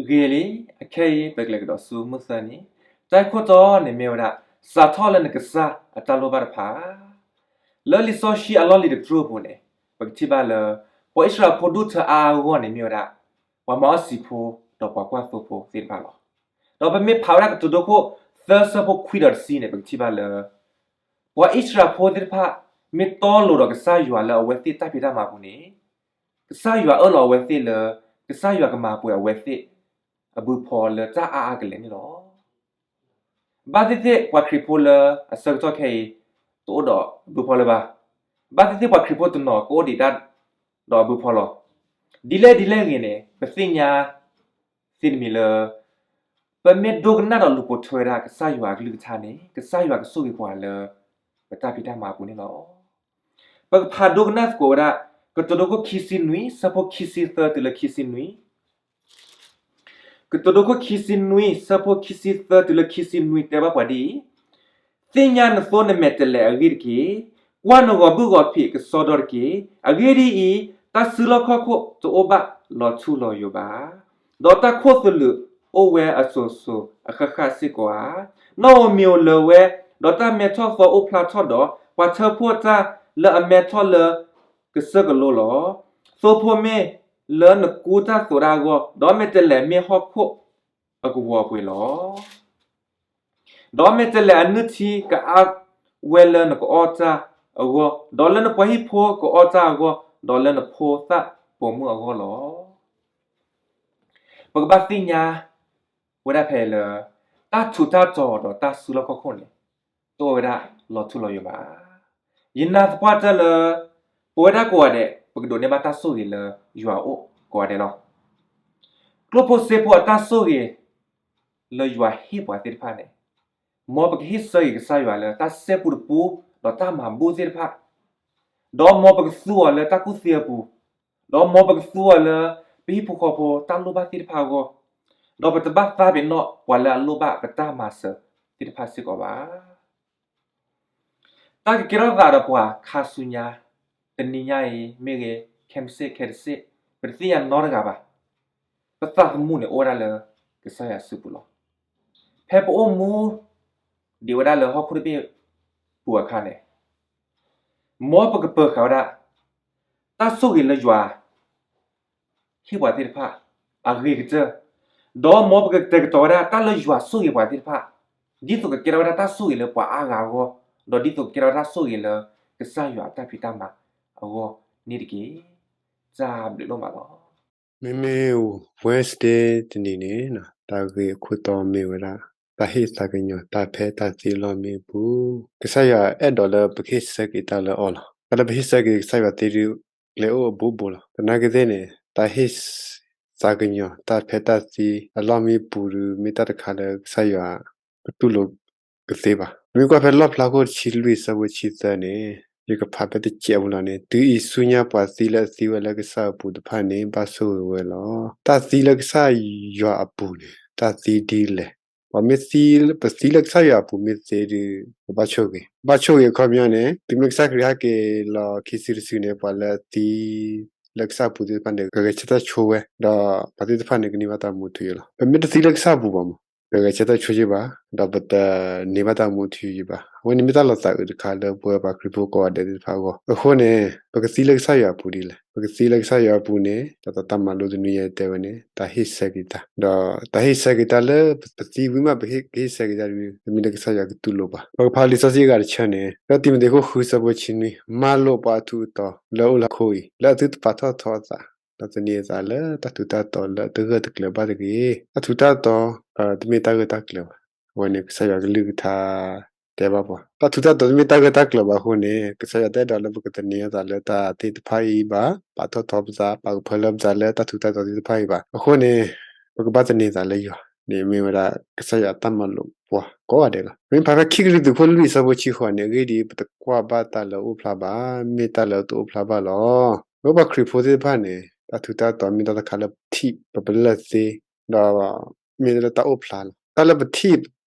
ဂ့ၤလံ, အခဲအံၤ ပကလဲၤကဒီးဆူမုၢ်သၢနံၤ, တၢ်ဂ့ၢ်ခိၣ်တီန့ၣ်မ့ၢ်ဝဲဒၣ် စးထီၣ်လၢနကစၢ်အတၢ်လိၣ်ဘၣ်တဖၣ်. လၢလံာ်စီဆှံအလီၢ်လံၤတကတြူၢ်အပူၤန့ၣ် ပကထံၣ်ဘၣ်လၢ ပှၤအံၣ်စရ့လးဖိဒူၣ်ထၢအါအါဂီၢ်ဂီၢ်န့ၣ် မ့ၢ်ဝဲဒၣ် ပှၤမၤအီၣ်စံာ်ဖိ ဒီးပှၤကွၢ်သိဖိသ့ၣ်တဖၣ်လီၤ. ဒီးပမ့ၢ်ဖးဝဲဒၣ်ကတိၤဒိခိၣ်သၢဆၢဖိခွံဒီးတဆံန့ၣ် ပကထံၣ်ဘၣ်လၢ ပှၤအံၣ်စရ့လးဖိသ့ၣ်တဖၣ် မ့ၢ်တီလိၤဒီးကစၢ်ယွၤလၢအဝဲသ့ၣ်တၢ်ဖံးတၢ်မၤအပူၤန့ၣ် ကစၢ်ယွၤအၢၣ်လီၤအဝဲသ့ၣ်လၢ ကစၢ်ယွၤကမၤပှဲၤအဝဲသ့ၣ် အဘုဖီလၢတၢ်အါအါကလဲာ်န့ၣ်လီၤ. ဘၣ်သ့ၣ်သ့ၣ်ပှၤခရံာ်ဖိလၢအဆၢကတီၢ်ခဲအံၤ တအိၣ်ဒီးအဘုဖီလၢၤဘၣ်. ဘၣ်သ့ၣ်သ့ၣ်ပှၤခရံာ်ဖိတနီၤကအိၣ်ဒံးဒၣ်ဒီးအဘုဖီလီၤ. ဒ်လဲၣ်ဒ်လဲၣ်ဂ့ၤန့ၣ် ပသ့ၣ်ညါသ့တမံၤလၢ ပမ့ၢ်ဒိကနၣ်ဒီးလူၤပိာ်ထွဲဝဲဒၣ်ကစၢ်ယွၤအကလုၢ်ကထါန့ၣ် ကစၢ်ယွၤကဆိၣ်ဂ့ၤပှၤလၢ ပတၢ်ဖံးတၢ်မၤအပူၤန့ၣ်လီၤ. ပကဖးဒိကနၣ်သကိးဝဲဒၣ် ကတိၤဒိခိၣ်ခံဆံနွံ ဆၢဖိခံဆံသၢတုၤလၢခံဆံနွံ, ကတိၤဒိခိၣ်ခံဆံနွံ ဆၢဖိခံဆံသၢတုၤလၢခံဆံနွံ တဲဘၣ်ပှၤဒ်အံၤ, သ့ၣ်ညါနသိနမဲာ်တဲးလဲးအဂ့ၢ်တက့ၢ်. ကွၢ်နဂီၤဘုၣ်ဂီၤဖံးကစီဒီတက့ၢ်. အဂ့ၢ်ဒ်အံၤ, တၢ်စုလီၢ်ခီၣ်ခိၣ်တအိၣ်ဘၣ်လီၤထူလီၤယိာ်ဘၣ်, ဒီးတၢ်ခိၣ်သလုးအိၣ်ဝဲအစိၤစိၤအဃၣ်ဃၣ်စ့ၢ်ကီးဧါ. နီၣ်ဧိၤမံၤဧိၤလၢၤဝဲ, ဒီးတၢ်မဲထီၣ်သီအိၣ်ဖျါထီၣ်ဒီး ပှၤထၢဖှိၣ်တၢ်လၢအမဲထီၣ်လၢကစၢၢ်ကလိလီၤ. သိဖိမ့ၢ်လၢနကူတၢ်သိးတၢ်အဂီၢ်, ဒီးမဲာ်တဲးလဲးမ့ၢ်ဟီၣ်ခိၣ်အကဝီၤအပှ့ၤလီၤ. ဒီးမဲာ်တဲးလဲးအနုၢ်ထံကအါဝဲလၢနကအီၣ်တၢ်အဂီၢ်, ဒီးလၢနပှၤဟံၣ်ဖိကအီၣ်တၢ်အဂီၢ်, ဒီးလၢနဖိသၣ်ပိာ်မုၣ်အဂီၢ်လီၤ. ပကဘၣ်သ့ၣ်ညါဝဲဒၣ်ဖဲအံၤလၢ တၢ်ထူးတၢ်တီၤဒီးတၢ်စုလီၢ်ခီၣ်ခိၣ်န့ၣ် တအိၣ်ဝဲဒၣ်လီၤထူလီၤယိာ်ဘၣ်. ယနာ်သပှၢ်တၢၢ်လၢ ပဝဲဒၣ်ကိးဂၤဒဲး ပကဒိးန့ၢ်ဘၣ်တၢ်ဆိၣ်ဂ့ၤလၢယွၤအအိၣ်ကိးဂၤဒဲးလီၤ. ကျိၣ်ဖိစ့ဖိအတၢ်ဆိၣ်ဂ့ၤ လၢယွၤဟ့ၣ်ပှၤသ့ၣ်တဖၣ်န့ၣ်, မ်ပကဟ့ၣ်ဆၢဂ့ၤကစၢ်ယွၤလၢတၢ်ဆဲပူတပူ ဒီးတၢ်မၤဘူၣ်သ့ၣ်တဖၣ်, ဒီးမ်ပကသူအီၤလၢတၢ်ကူၣ်သ့အပူၤ, ဒီးမ်ပကသူအီၤလၢ ပဟံၣ်ဖိဃီဖိတၢ်လိၣ်ဘၣ်သ့ၣ်တဖၣ်အဂီၢ်, ဒီးပတဘၣ်သးပ့ၤနီၣ်ပှၤလၢအလိၣ်ဘၣ်ပတၢ်မၤစၢၤသ့ၣ်တဖၣ်စ့ၢ်ကီးဘၣ်. တၢ်ကကဲထီၣ်သးဒီးပှၤခါဆူညါ တနံၤညါအံၤမ့ၢ်ဂ့ၤ, ခဲမုၢ်ဆ့ၣ်ခဲတဆ့ၣ် ပတသ့ၣ်ညါနီတဂၤဘၣ်. ပသးသမူန့ၣ်အိၣ်ဝဲဒၣ်လၢကစၢ်ယွၤစုပူၤလီၤ. ဖဲပအိၣ်မူဒံးဝဲဒၣ်လၢဟီၣ်ခိၣ်တဘ့ၣ်ပူၤအခါန့ၣ်, မ်ပကပၢၤဃာ်ဝဲဒၣ် တၢ်ဆိၣ်ဂ့ၤလၢယွၤ ဟ့ၣ်ပှၤသ့ၣ်တဖၣ်အဂ့ၤကတၢၢ်, ဒီးမ်ပကတဲာ်ကတီၤဝဲဒၣ်တၢ်လၢယွၤဆိၣ်ဂ့ၤပှၤသ့ၣ်တဖၣ်, ဒ်သိးကကဲထီၣ်ဝဲဒၣ်တၢ်ဆိၣ်ဂ့ၤလၢပှၤအါဂၤအဂီၢ်, ဒီးဒ်သိးကကဲထီၣ်ဝဲဒၣ်တၢ်ဆိၣ်ဂ့ၤလၢကစၢ်ယွၤအတၢ်ဖံးတၢ်မၤအဂီၢ်န့ၣ်တက့ၢ်. တၢ်ဘျုးဒိၣ်မးလီၤ. မ့မ့ၢ် Wednesday တနံၤန့ၣ် တၢ်ဂ့ၢ်အခိၣ်တီမ့ၢ်ဝဲဒၣ် တၢ်ဟ့ၣ်သးကညီၤတၢ်ဖဲတၢ်သံအလီၢ်မံအပူၤ, ကစၢ်ယွၤအဲၣ်ဒိးလၢပကဟ့ၣ်ဆၢက့ၤတၢ်လၢအီၤလီၤ. တၢ်လၢပဟ့ၣ်ဆၢက့ၤကစၢ်ယွၤသ့ဒုး ကျဲအိၣ်အဘူးဘူးလီၤ. သနာ်က့သ့ၣ်န့ၣ် တၢ်ဟ့ၣ်သးကညီၤတၢ်ဖဲတၢ်သံအလီၢ်မံအပူၤဒုး မ့ၢ်တၢ်တခါလၢကစၢ်ယွၤကတူၢ်လိာ်ကသ့ဘၣ်. မ့ၢ်ကွၢ်ဖဲလီၣ်ဖျါခိၣ်တဆံလွံၢ်အဆၢဖိတဆံသၢန့ၣ်, ယကဖးဖဲတစဲးအပူၤလီၤန့ၣ်, တုၤအံၤဆူညါပှၤသံလၢအသံဝဲလၢကစၢ်အပူၤတဖၣ်န့ၣ် ဘၣ်ဆိၣ်ဂ့ၤဝဲလီၤ. တၢ်သံလၢကစၢ်ယွၤအပူၤန့ၣ် တၢ်သံဒ်လဲၣ်. ပှၤမ့ၢ်သံ, ပသံလၢကစၢ်ယွၤအပူၤမ့ၢ်သ့ဒုး ပဘၣ်ဆိၣ်ဂ့ၤ, ဘၣ်ဆိၣ်ဂ့ၤအခီပညီန့ၣ် တုၤမ့ၢ်ကစၢ်ခရံာ်ဟဲက့ၤလီၤခံစုတစုန့ၣ် ပှၤလၢအသံလၢကစၢ်အပူၤသ့ၣ်တဖၣ်န့ၣ် ကဂဲၤဆၢထၢၣ်ဆိဝဲ, ဒီးပှၤသ့ၣ်တဖၣ်န့ၣ် ကန့ၢ်ဘၣ်တၢ်မူထူယိာ်လီၤ. ပမ့ၢ်တသံလၢကစၢ်အပူၤဘၣ်မး ပဂဲၤဆၢထၢၣ်ဆိယ့ၢ်ဘၣ်, ဒီးပတန့ၢ်ဘၣ်တၢ်မူထူယိာ်ဘၣ်. အဝဲန့ၣ်မ့ၢ်တၢ်လီၤသးအုးတခါလၢပဝဲပှၤခရံာ်ဖိကိးဂၤဒဲးသ့ၣ်တဖၣ်အဂီၢ်. အဃိန့ၣ် ပကသံလၢကစၢ်ယွၤအပူၤဒ်လဲၣ်. ပကသံလၢကစၢ်ယွၤအပူၤန့ၣ် တၢ်တၢ်မၤလိတနွံညါတဲဝဲန့ၣ် တၢ်ဟ့ၣ်ဆၢက့ၤတၢ်, ဒီးတၢ်ဟ့ၣ်ဆၢက့ၤတၢ်လၢ ပသံဝံၤမး ပဟ့ၣ်ဆၢက့ၤတၢ်ဒ်န့ၣ် တမ့ၢ်လၢကစၢ်ယွၤကတူၢ်လိာ်ဘၣ်. ပကဖးလံာ်စီဆှံအဂၤတဆၢန့ၣ် လၢတံၤမသ့းခိၣ်ဃုအဆၢဖိတဆံနွံ, မၤလိာ်ပှၤအထူးအတီၤလၢအအိၣ်လၢဟီၣ်ခိၣ်အံၤ လၢအသုတပာ်ထီၣ်ထီအသး ဒီးသန့ၤအသးလၢတၢ်ထူးတၢ်တီၤလၢအတဂၢၢ်တကျၢၤဘၣ်တဂ့ၤ. တၢ်ထူးတၢ်တီၤ တမ့ၢ်တၢ်ဂၢၢ်တၢ်ကျၢၤဘၣ်. အဝဲန့ၣ် ကစၢ်ယွၤကလုၢ်ကထါတဲဘၣ်ပှၤ တၢ်ထူးတၢ်တီၤတမ့ၢ်တၢ်ဂၢၢ်တၢ်ကျၢၤဘၣ်အဃိန့ၣ် ကစၢ်ယွၤတအဲၣ်ဒိးလၢပကသန့ၤအသးလၢတၢ်သ့ၣ်တဖၣ်အံၤဘၣ်, ပာ်ထီၣ်ထီပသး ပာ်ကဖၢလၢပသးလၢတၢ်ထူးတၢ်တီၤသ့ၣ်တဖၣ်အံၤဘၣ်. အဃိန့ၣ် ပကဘၣ်သန့ၤသးလၢယွၤန့ၣ် မ့ၢ်ဝဲဒၣ်ကစၢ်ယွၤတၢ်မၤလိာ်ပှၤကိးဂၤဒဲးလီၤ. မ့ၢ်ဖးဖဲခံကရံၣ်သူးခိၣ်လွံၢ်အဆၢဖိတဆံဃိးန့ၣ်, အဂ့ၢ်ဒ်အံၤ, ပတကွၢ်ဘၣ်တၢ်လၢအအိၣ်ဖျါဘၣ်, မ့ၢ်တၢ်လၢအတအိၣ်ဖျါဘၣ်လီၤ. ပဝဲပှၤခရံာ်ဖိသ့ၣ်တဖၣ်န့ၣ် တၢ်ထူးတၢ်တီၤမ့ၢ်တၢ်တခါလၢပထံၣ် ပပလၢၢ်သ့, ဒီးမ့ၢ်လၢတၢ်အိၣ်ဖျါလီၤ. တၢ်လၢပထံၣ်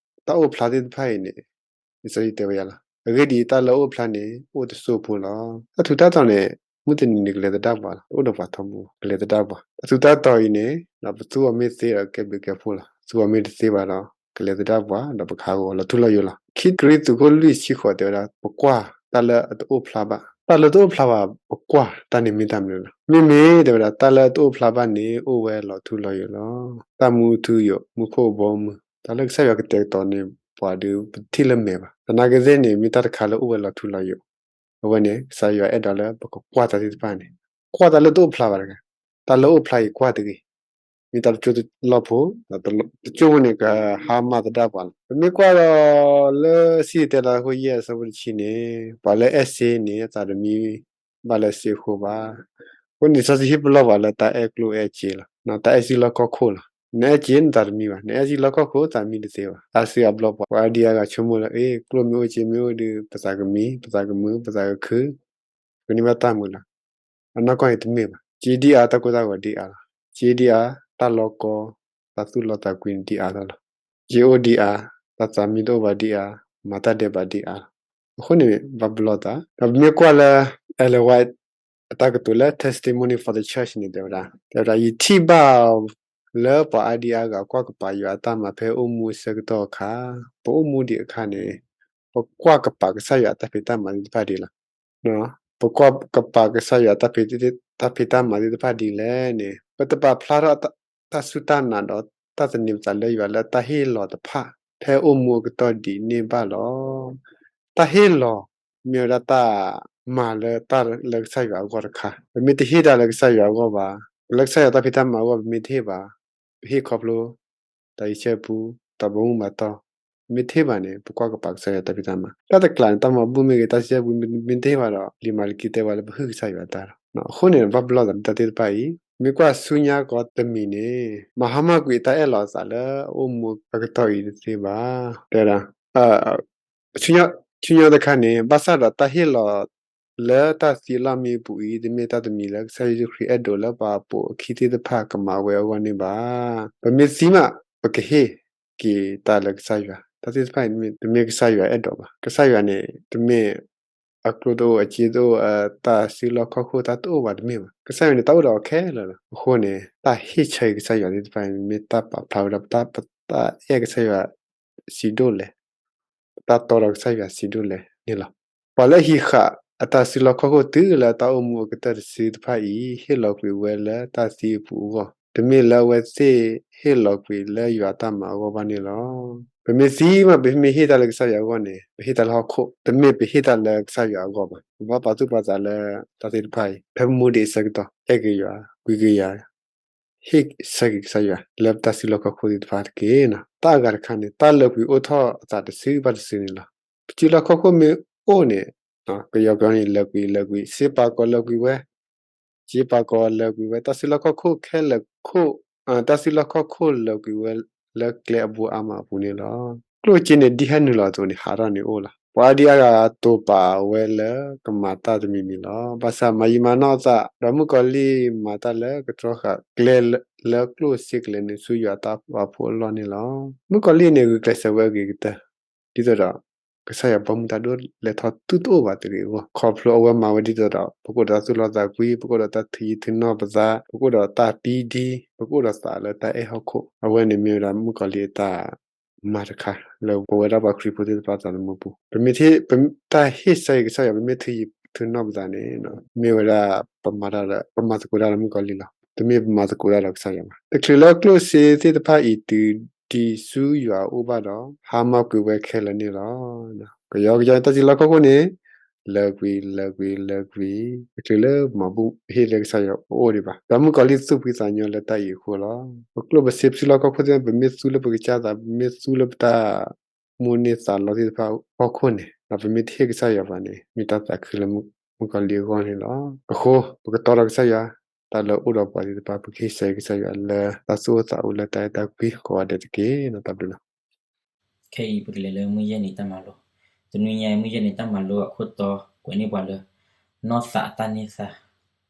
တၢ်အိၣ်ဖျါသ့ၣ်တဖၣ်အံၤန့ၣ် လံာ်စီဆှံတဲဝဲယၤလီၤ. အဂ့ၢ်ဒ်အံၤ, တၢ်လၢအအိၣ်ဖျါန့ၣ် အိၣ်တစိၢ်ဖိလီၤ. တၢ်ထူးတၢ်တီၤန့ၣ် မုၢ်တနံၤန့ၣ် ကလဲၤသဒၣ်ပှၤလီၤ. တအိၣ်ဒီးပှၤထီဘိ, ကလဲၤသဒၣ်ပှၤ. တၢ်ထူးတၢ်တီၤအံၤန့ၣ် ပသူအီၤမ့ၢ်သ့ဒီး ကဲဘျုးကဲဖှိၣ်လီၤ. သူအီၤမ့ၢ်တသ့ဘၣ်ဒီး ကလဲၤသဒၣ်ပှၤ ဒီးပကဟးဂီၤလီၤထူလီၤယိာ်လီၤ. ခံကရံၣ်သူးခိၣ်လွံၢ်ဆံဃိးတဲဝဲဒၣ် ပကွၢ်တၢ်လၢအတအိၣ်ဖျါဘၣ်. တၢ်လၢတအိၣ်ဖျါဘၣ် ပကွၢ်တၢ်န့ၣ်မ့ၢ်တၢ်မနုၤလဲၣ်. မ့မ့ၢ်တဲဝဲဒၣ် တၢ်လၢအတအိၣ်ဖျါဘၣ်န့ၣ် အိၣ်ဝဲလီၤထူလီၤယိာ်လီၤ. တၢ်မူထူယိာ်, မူခိၣ်ဘီမုၢ်, တၢ်လၢကစၢ်ယွၤကတဲာ်ကတီၤန့ၢ်ပှၤဒုး ပတထံၣ်လၢမဲာ်ဘၣ်. သနာ်က့သ့ၣ်န့ၣ် မ့ၢ်တၢ်တခါလၢအိၣ်ဝဲလီၤထူလီၤယိာ်. အဝဲန့ၣ် ကစၢ်ယွၤအဲၣ်ဒိးလၢပကကွၢ်တၢ်သ့ၣ်တဖၣ်န့ၣ်, ကွၢ်တၢ်လၢတအိၣ်ဖျါဘၣ်တဂ့ၤ, တၢ်လၢအအိၣ်ဖျါအံၤကွၢ်တဂ့ၤ. မ့ၢ်တၢ်တကၠိတလီၢ်ဖိ, တကၠိဖိန့ၣ် ကဟါမၢ်သဒၣ်ပှၤလီၤ. ပမ့ၢ်ကွၢ်ဒီးလၢစံၣ်တဲၤလီၤအခိၣ်ယဲၢ်အဆၢဖိတဆံန့ၣ်, ပှၤလၢအဲၣ်စ့န့ၣ် အသးတမံဘၣ်လၢစ့အဃိဘၣ်. အဃိန့ၣ် လံာ်စီဆှံဟ့ၣ်ပလီၢ်ပှၤလၢတၢ်အဲၣ်ကျိၣ်အဲၣ်စ့လီၤ. တၢ်အဲၣ်စ့လီၢ်ခီၣ်ခိၣ်လီၤ. နအဲၣ်စ့နသးတမံဘၣ်, နအဲၣ်စ့လီၢ်ခီၣ်ခိၣ်သးမံတသ့ဘၣ်. တၢ်စ့အဘျီပှၤ ပှၤအါဒံအါဂၤဆိကမိၣ်လၢ အ့ ကျိၣ်မ့ၢ်အိၣ်စ့မ့ၢ်အိၣ်ဒီး ပသးကမံ, ပသးကမုာ်, ပသးကခု, ပကန့ၢ်ဘၣ်တၢ်မုာ်လီၤ. အနီၢ်ကီၢ်န့ၣ်တမ့ၢ်ဘၣ်. စ့ဒံအါ တၢ်ကိၢ်တၢ်ဂီၤဒံအါလီၤ. စ့ဒံအါ တၢ်လီၤကီ, တၢ်သူၣ်လီသးကွံန့ၣ်ဒံအါထီၣ်လီၤ. စ့အိၣ်ဒံအါ, တၢ်သးမံတအိၣ်ဘၣ်ဒံအါ, မၤတၢ်ဒဲးဘးဒံအါလီၤ. အဃိန့ၣ် ဘၣ်ပလီၢ်သး. ဒီးပမ့ၢ်ကွၢ်လၢ Ellen White အတၢ်ကတိၤလၢ Testimony for the Church န့ၣ် တဲဝဲဒၣ်, တဲဝဲဒၣ် ယထံၣ်ဘၣ်လၢပှၤအါဒံအါဂၤကွၢ်ကပာ်ယွၤအတၢ်မၤဖဲအိၣ်မူအဆၢကတီၢ်အခါ, ပအိၣ်မူဒံးအခါန့ၣ် ပကွၢ်ကပာ်ကစၢ်ယွၤအတၢ်ဖံးတၢ်မၤသ့ၣ်တဖၣ်ဒ်လဲၣ်. ပကွၢ်ကပာ်ကစၢ်ယွၤတၢ်ဖံး, တၢ်ဖံးတၢ်မၤသ့ၣ်တဖၣ်ဒ်လဲၣ်န့ၣ် ပတပာ်ဖျါထီၣ်တၢ်စူၢ်တၢ်နာ်ဒီး တၢ်သန့ၤပသးလၢယွၤလၢတၢ်ဟ့ၣ်လီၤတဖၣ် ဖဲအိၣ်မူအကတီၢ်ဒံးန့ၣ်ဘၣ်လီၤ. တၢ်ဟ့ၣ်လီၤ မ့ၢ်ဝဲဒၣ်တၢ်မၤလၢတၢ်လၢကစၢ်ယွၤအဂီၢ်တခါ. ပမ့ၢ်တဟ့ၣ်တၢ်လၢကစၢ်ယွၤအဂီၢ်ဘၣ်, လၢကစၢ်ယွၤတၢ်ဖံးတၢ်မၤအဂီၢ် ပမ့ၢ်တဟ့ၣ်ဘၣ်, ပဟ့ၣ်ခီဖျိ တၢ်အံးဆံပူ, တၢ်ဘီမုၢ်မၤတီၢ်, ပမ့ၢ်တဟ့ၣ်ဘၣ်န့ၣ် ပကွၢ်ကပာ်ကစၢ်ယွၤတၢ်ဖံးတၢ်မၤ. တၢ်တကျးန့ၣ် တၢ်မၤဘူၣ်မ့ၢ်ဂ့ၤ, တၢ်စံးဆဲပူ မ့ၢ်တဟ့ၣ်ဘၣ်ဒီး လံာ်မၤလကံတဲဝဲလၢပဟုၣ်ကစၢ်ယွၤတၢ်လီၤ. အဃိန့ၣ် ဘၣ်ပလီၢ်သးလၢတၢ်သ့ၣ်တဖၣ်အံၤ, မ့ၢ်ကွၢ်ဆူညါကီးတမံၤန့ၣ် မၤဟါမၢ်ကွံာ်အတၢ်အဲၣ်လီၤအသးလၢအအိၣ်မူအကတီၢ်အံၤတသ့ဘၣ်. တဲဝဲဒၣ် ဆူညါတခါန့ၣ် ဘၣ်ဆၣ်ဒီးတၢ်ဟ့ၣ်လီၤလၢတၢ်သံအလီၢ်မံအပူၤအံၤ တမ့ၢ်တၢ်တမံၤလၢကစၢ်ယ့ၣ်ၡူးခရံာ်အဲၣ်ဒိးလၢပှၤပိာ်အခံသ့ၣ်တဖၣ်ကမၤဝဲအဂီၢ်န့ၣ်ဘၣ်. ပမ့ၢ်သံမး ပကဟ့ၣ်က့ၤတၢ်လၢကစၢ်ယွၤ, တၢ်သ့ၣ်တဖၣ်အံၤ တမ့ၢ်ကစၢ်ယွၤအဲၣ်ဒိးဘၣ်. ကစၢ်ယွၤန့ၣ် တမ့ၢ်အကျိၣ်တအိၣ်, အစ့တအိၣ်, အတၢ်စုလီၢ်ခီၣ်ခိၣ်တၢ်တအိၣ်ဘၣ်တမ့ၢ်ဘၣ်. ကစၢ်ယွၤန့ၣ် တၢ်အိၣ်ဒီးအီၤခဲလၢာ်လီၤ. အဃိန့ၣ် တၢ်ဟ့ၣ်ဆၢက့ၤကစၢ်ယွၤသ့ၣ်တဖၣ်အံၤ မ့ၢ်တၢ်ပာ်ဖျါဝဲဒၣ် ပတၢ်အဲၣ်ကစၢ်ယွၤ ဆံးဒိၣ်လဲၣ်, ပတၢ်တီဒီးကစၢ်ယွၤဆံးဒိၣ်လဲၣ်န့ၣ်လီၤ. ပှၤလၢအဟံးဃာ်အတၢ်စုလီၢ်ခီၣ်ခိၣ်တုၤလၢတၢ်အိၣ်မူအကတၢၢ်တစုတဖၣ်အံၤ ဟ့ၣ်လီၤကွံာ်ဝဲလၢတၢ်သံအပူၤအဂီၢ်, တမ့ၢ်လၢအဝဲသ့ၣ်ဟ့ၣ်လီၤကွံာ်လၢယွၤတၢ်မၤအဂီၢ်ဘၣ်န့ၣ်လီၤ. ပမ့ၢ်သံမး ပမ့ၢ်ဟ့ၣ်တၢ်လၢကစၢ်ယွၤအဂီၢ်န့ၣ် ပဟ့ၣ်တၢ်လၢဟီၣ်ခိၣ်, တမ့ၢ်ပဟ့ၣ်တၢ်လၢကစၢ်ယွၤအဂီၢ်ဘၣ်. ပဘၣ်ပာ်သူၣ်ပာ်သးလၢတၢ်သ့ၣ်တဖၣ်အံၤ ဖဲပမူဒံးအဆၢကတီၢ် အဲၣ်က့ၤယွၤ, ကွံက့ၤယွၤ, ဟ့ၣ်ဆၢက့ၤကစၢ်ယွၤလၢပတၢ်စုလီၢ်ခီၣ်ခိၣ်သ့ၣ်တဖၣ်တက့ၢ်. တၢ်အဂၤတခါန့ၣ် တၢ်လၢာ်ကွံာ်အိၣ်ထီၣ်အသးတစုဘၣ်တစုန့ၣ်လီၤ. ပစုလီၢ်ခီၣ်ခိၣ်မ့ၢ်အိၣ်န့ၣ် ကယီကယီန့ၣ် လၢာ်ကွံာ်လၢာ်ကွံာ် စ့ပာ်ကီၤလၢာ်ကွံာ်ဝဲ, စ့ပာ်ကီၤလၢာ်ကွံာ်ဝဲ တၢ်စုလီၢ်ခီၣ်ခိၣ်ခဲလၢာ်ခိၣ်, တၢ်စုလီၢ်ခီၣ်ခိၣ်လၢာ်ကွံာ်ဝဲလၢကျဲအဘိအါမးအပူၤန့ၣ်လီၤ. ကျိၣ်စ့န့ၣ် ဒ်ဟဲနုာ်လီၤအသိးန့ၣ် ဟးထီၣ်န့ၣ်အိၣ်လီၤ. ပှၤဒ်အဂၤတိာ်ပာ်ဝဲလၢကမၤတၢ်တမံၤမံၤလီၤ. ဘၣ်ဆၣ်မၤယံာ်မၤနီၢ်အသး ဒီးမုၣ်ကီၤလံၢ်မၤတၢ်လၢကတြီဃာ်ကျဲလၢကျိၣ်စ့ကလဲၤနုာ်ဆူယွၤအတၢ် ပာ်ဖှိၣ်အလီၢ်န့ၣ်လီၤ. မုၣ်ကီၤလံၢ်န့ၣ် ဂုာ်ကျဲးစၢးဝဲအဂ့ၤကတၢၢ် ဒ်သိးဒီး ကစၢ်ယွၤဘီမုၢ်တၢ်ဒိၣ်လဲၢ်ထီၣ်တုၢ်တအိၣ်ဘၣ်တဂ့ၤအဂီၢ် ခီဖျိအဝဲမၤဝဲဒ်သိးဒီး ပကအိၣ်ဒီးတၢ်သူၣ်လီသးကွံ, ပကအိၣ်ဒီးတၢ်ထုးယံၤထုးနီၢ်ပသး, ပကအိၣ်ဒီးတၢ်ပံဒံ, ပကအိၣ်ဒီးသးလၢတၢ်အဲၣ်ဟီၣ်ခိၣ်, အဝဲန့ၣ်မ့ၢ်ဝဲဒၣ်မုၣ်ကီၤလံၢ်အတၢ်မၤတခါ လၢပဝဲဒၣ်ပှၤခရံာ်ဖိသ့ၣ်တဖၣ်သးသမူပူၤ ပမ့ၢ် တၢ်ဟ့ၣ်ဆၢအံၤကစၢ်ယွၤ ပမ့ၢ်ထုးယံၤထုးနီၢ်ပသးန့ၣ် မ့ၢ်ဝဲဒၣ် ပမၤတၢ်လၢ ပမၤသကိးတၢ်လၢမုၣ်ကီၤလံၢ်လီၤ. တမ့ၢ်ပမၤသကိးတၢ်ဒီးကစၢ်ယွၤဘၣ်. တချုးလၢကျိၣ်စ့သ့ၣ်တဖၣ်အံၤ တုၤဒံးဆူယွၤအအိၣ်ဘၣ်ဒီး ဟါမၢ်ကွံာ်ဝဲခဲလၢာ်န့ၣ်လီၤ. ကယီကယီန့ၣ် တၢ်စုလီၢ်ခီၣ်ခိၣ်န့ၣ် လၢာ်ကွံာ်လၢာ်ကွံာ်လၢာ်ကွံာ် တချုးလၢမၤဘူၣ်ဟ့ၣ်လၢကစၢ်ယွၤအအိၣ်ဒံးဘၣ်. ဒီးမုၣ်ကီၤလံၢ်သူၣ်ဖှံသးညီလၢတၢ်အံၤအဃိလီၤ. ပကျိၣ်ပစ့ပစုလီၢ်ခီၣ်ခိၣ်သ့ၣ်တဖၣ် ပမ့ၢ်သူလၢပကစၢ်သး ပမ့ၢ်သူလၢပတၢ် မိၣ်န့ၢ်သးလီသ့ၣ်တဖၣ်အဖီခိၣ်န့ၣ် ဒီးပမ့ၢ်တဟ့ၣ်ကစၢ်ယွၤဘၣ်န့ၣ် မ့ၢ်တၢ်သးခုလၢမုၣ်ကီၤလံၢ်အဂီၢ်န့ၣ်လီၤ. အဃိ ပကတီဒီးကစၢ်ယွၤ တၢ်လၢအိၣ်ဒီးပှၤသ့ၣ်တဖၣ် ပကဟ့ၣ်ဆၢကစၢ်ယွၤလၢတၢ်သူၣ်အိၣ်သးအိၣ်လၢတၢ်အဲၣ်တၢ်ကွံကိးဂၤဒဲးတက့ၢ်. တၢ်ဘျုးလီၤ. ခဲအံၤပကလဲၤလၢမုၢ်ယဲၢ်နံၤတၢ်မၤလိ, တနွံညါအံၤ မုၢ်ယဲၢ်နံၤတၢ်မၤလိအခိၣ်တီ ကွဲးန့ၢ်ပှၤလၢ နီၢ်သးအတၢ်န့ၢ်သါ,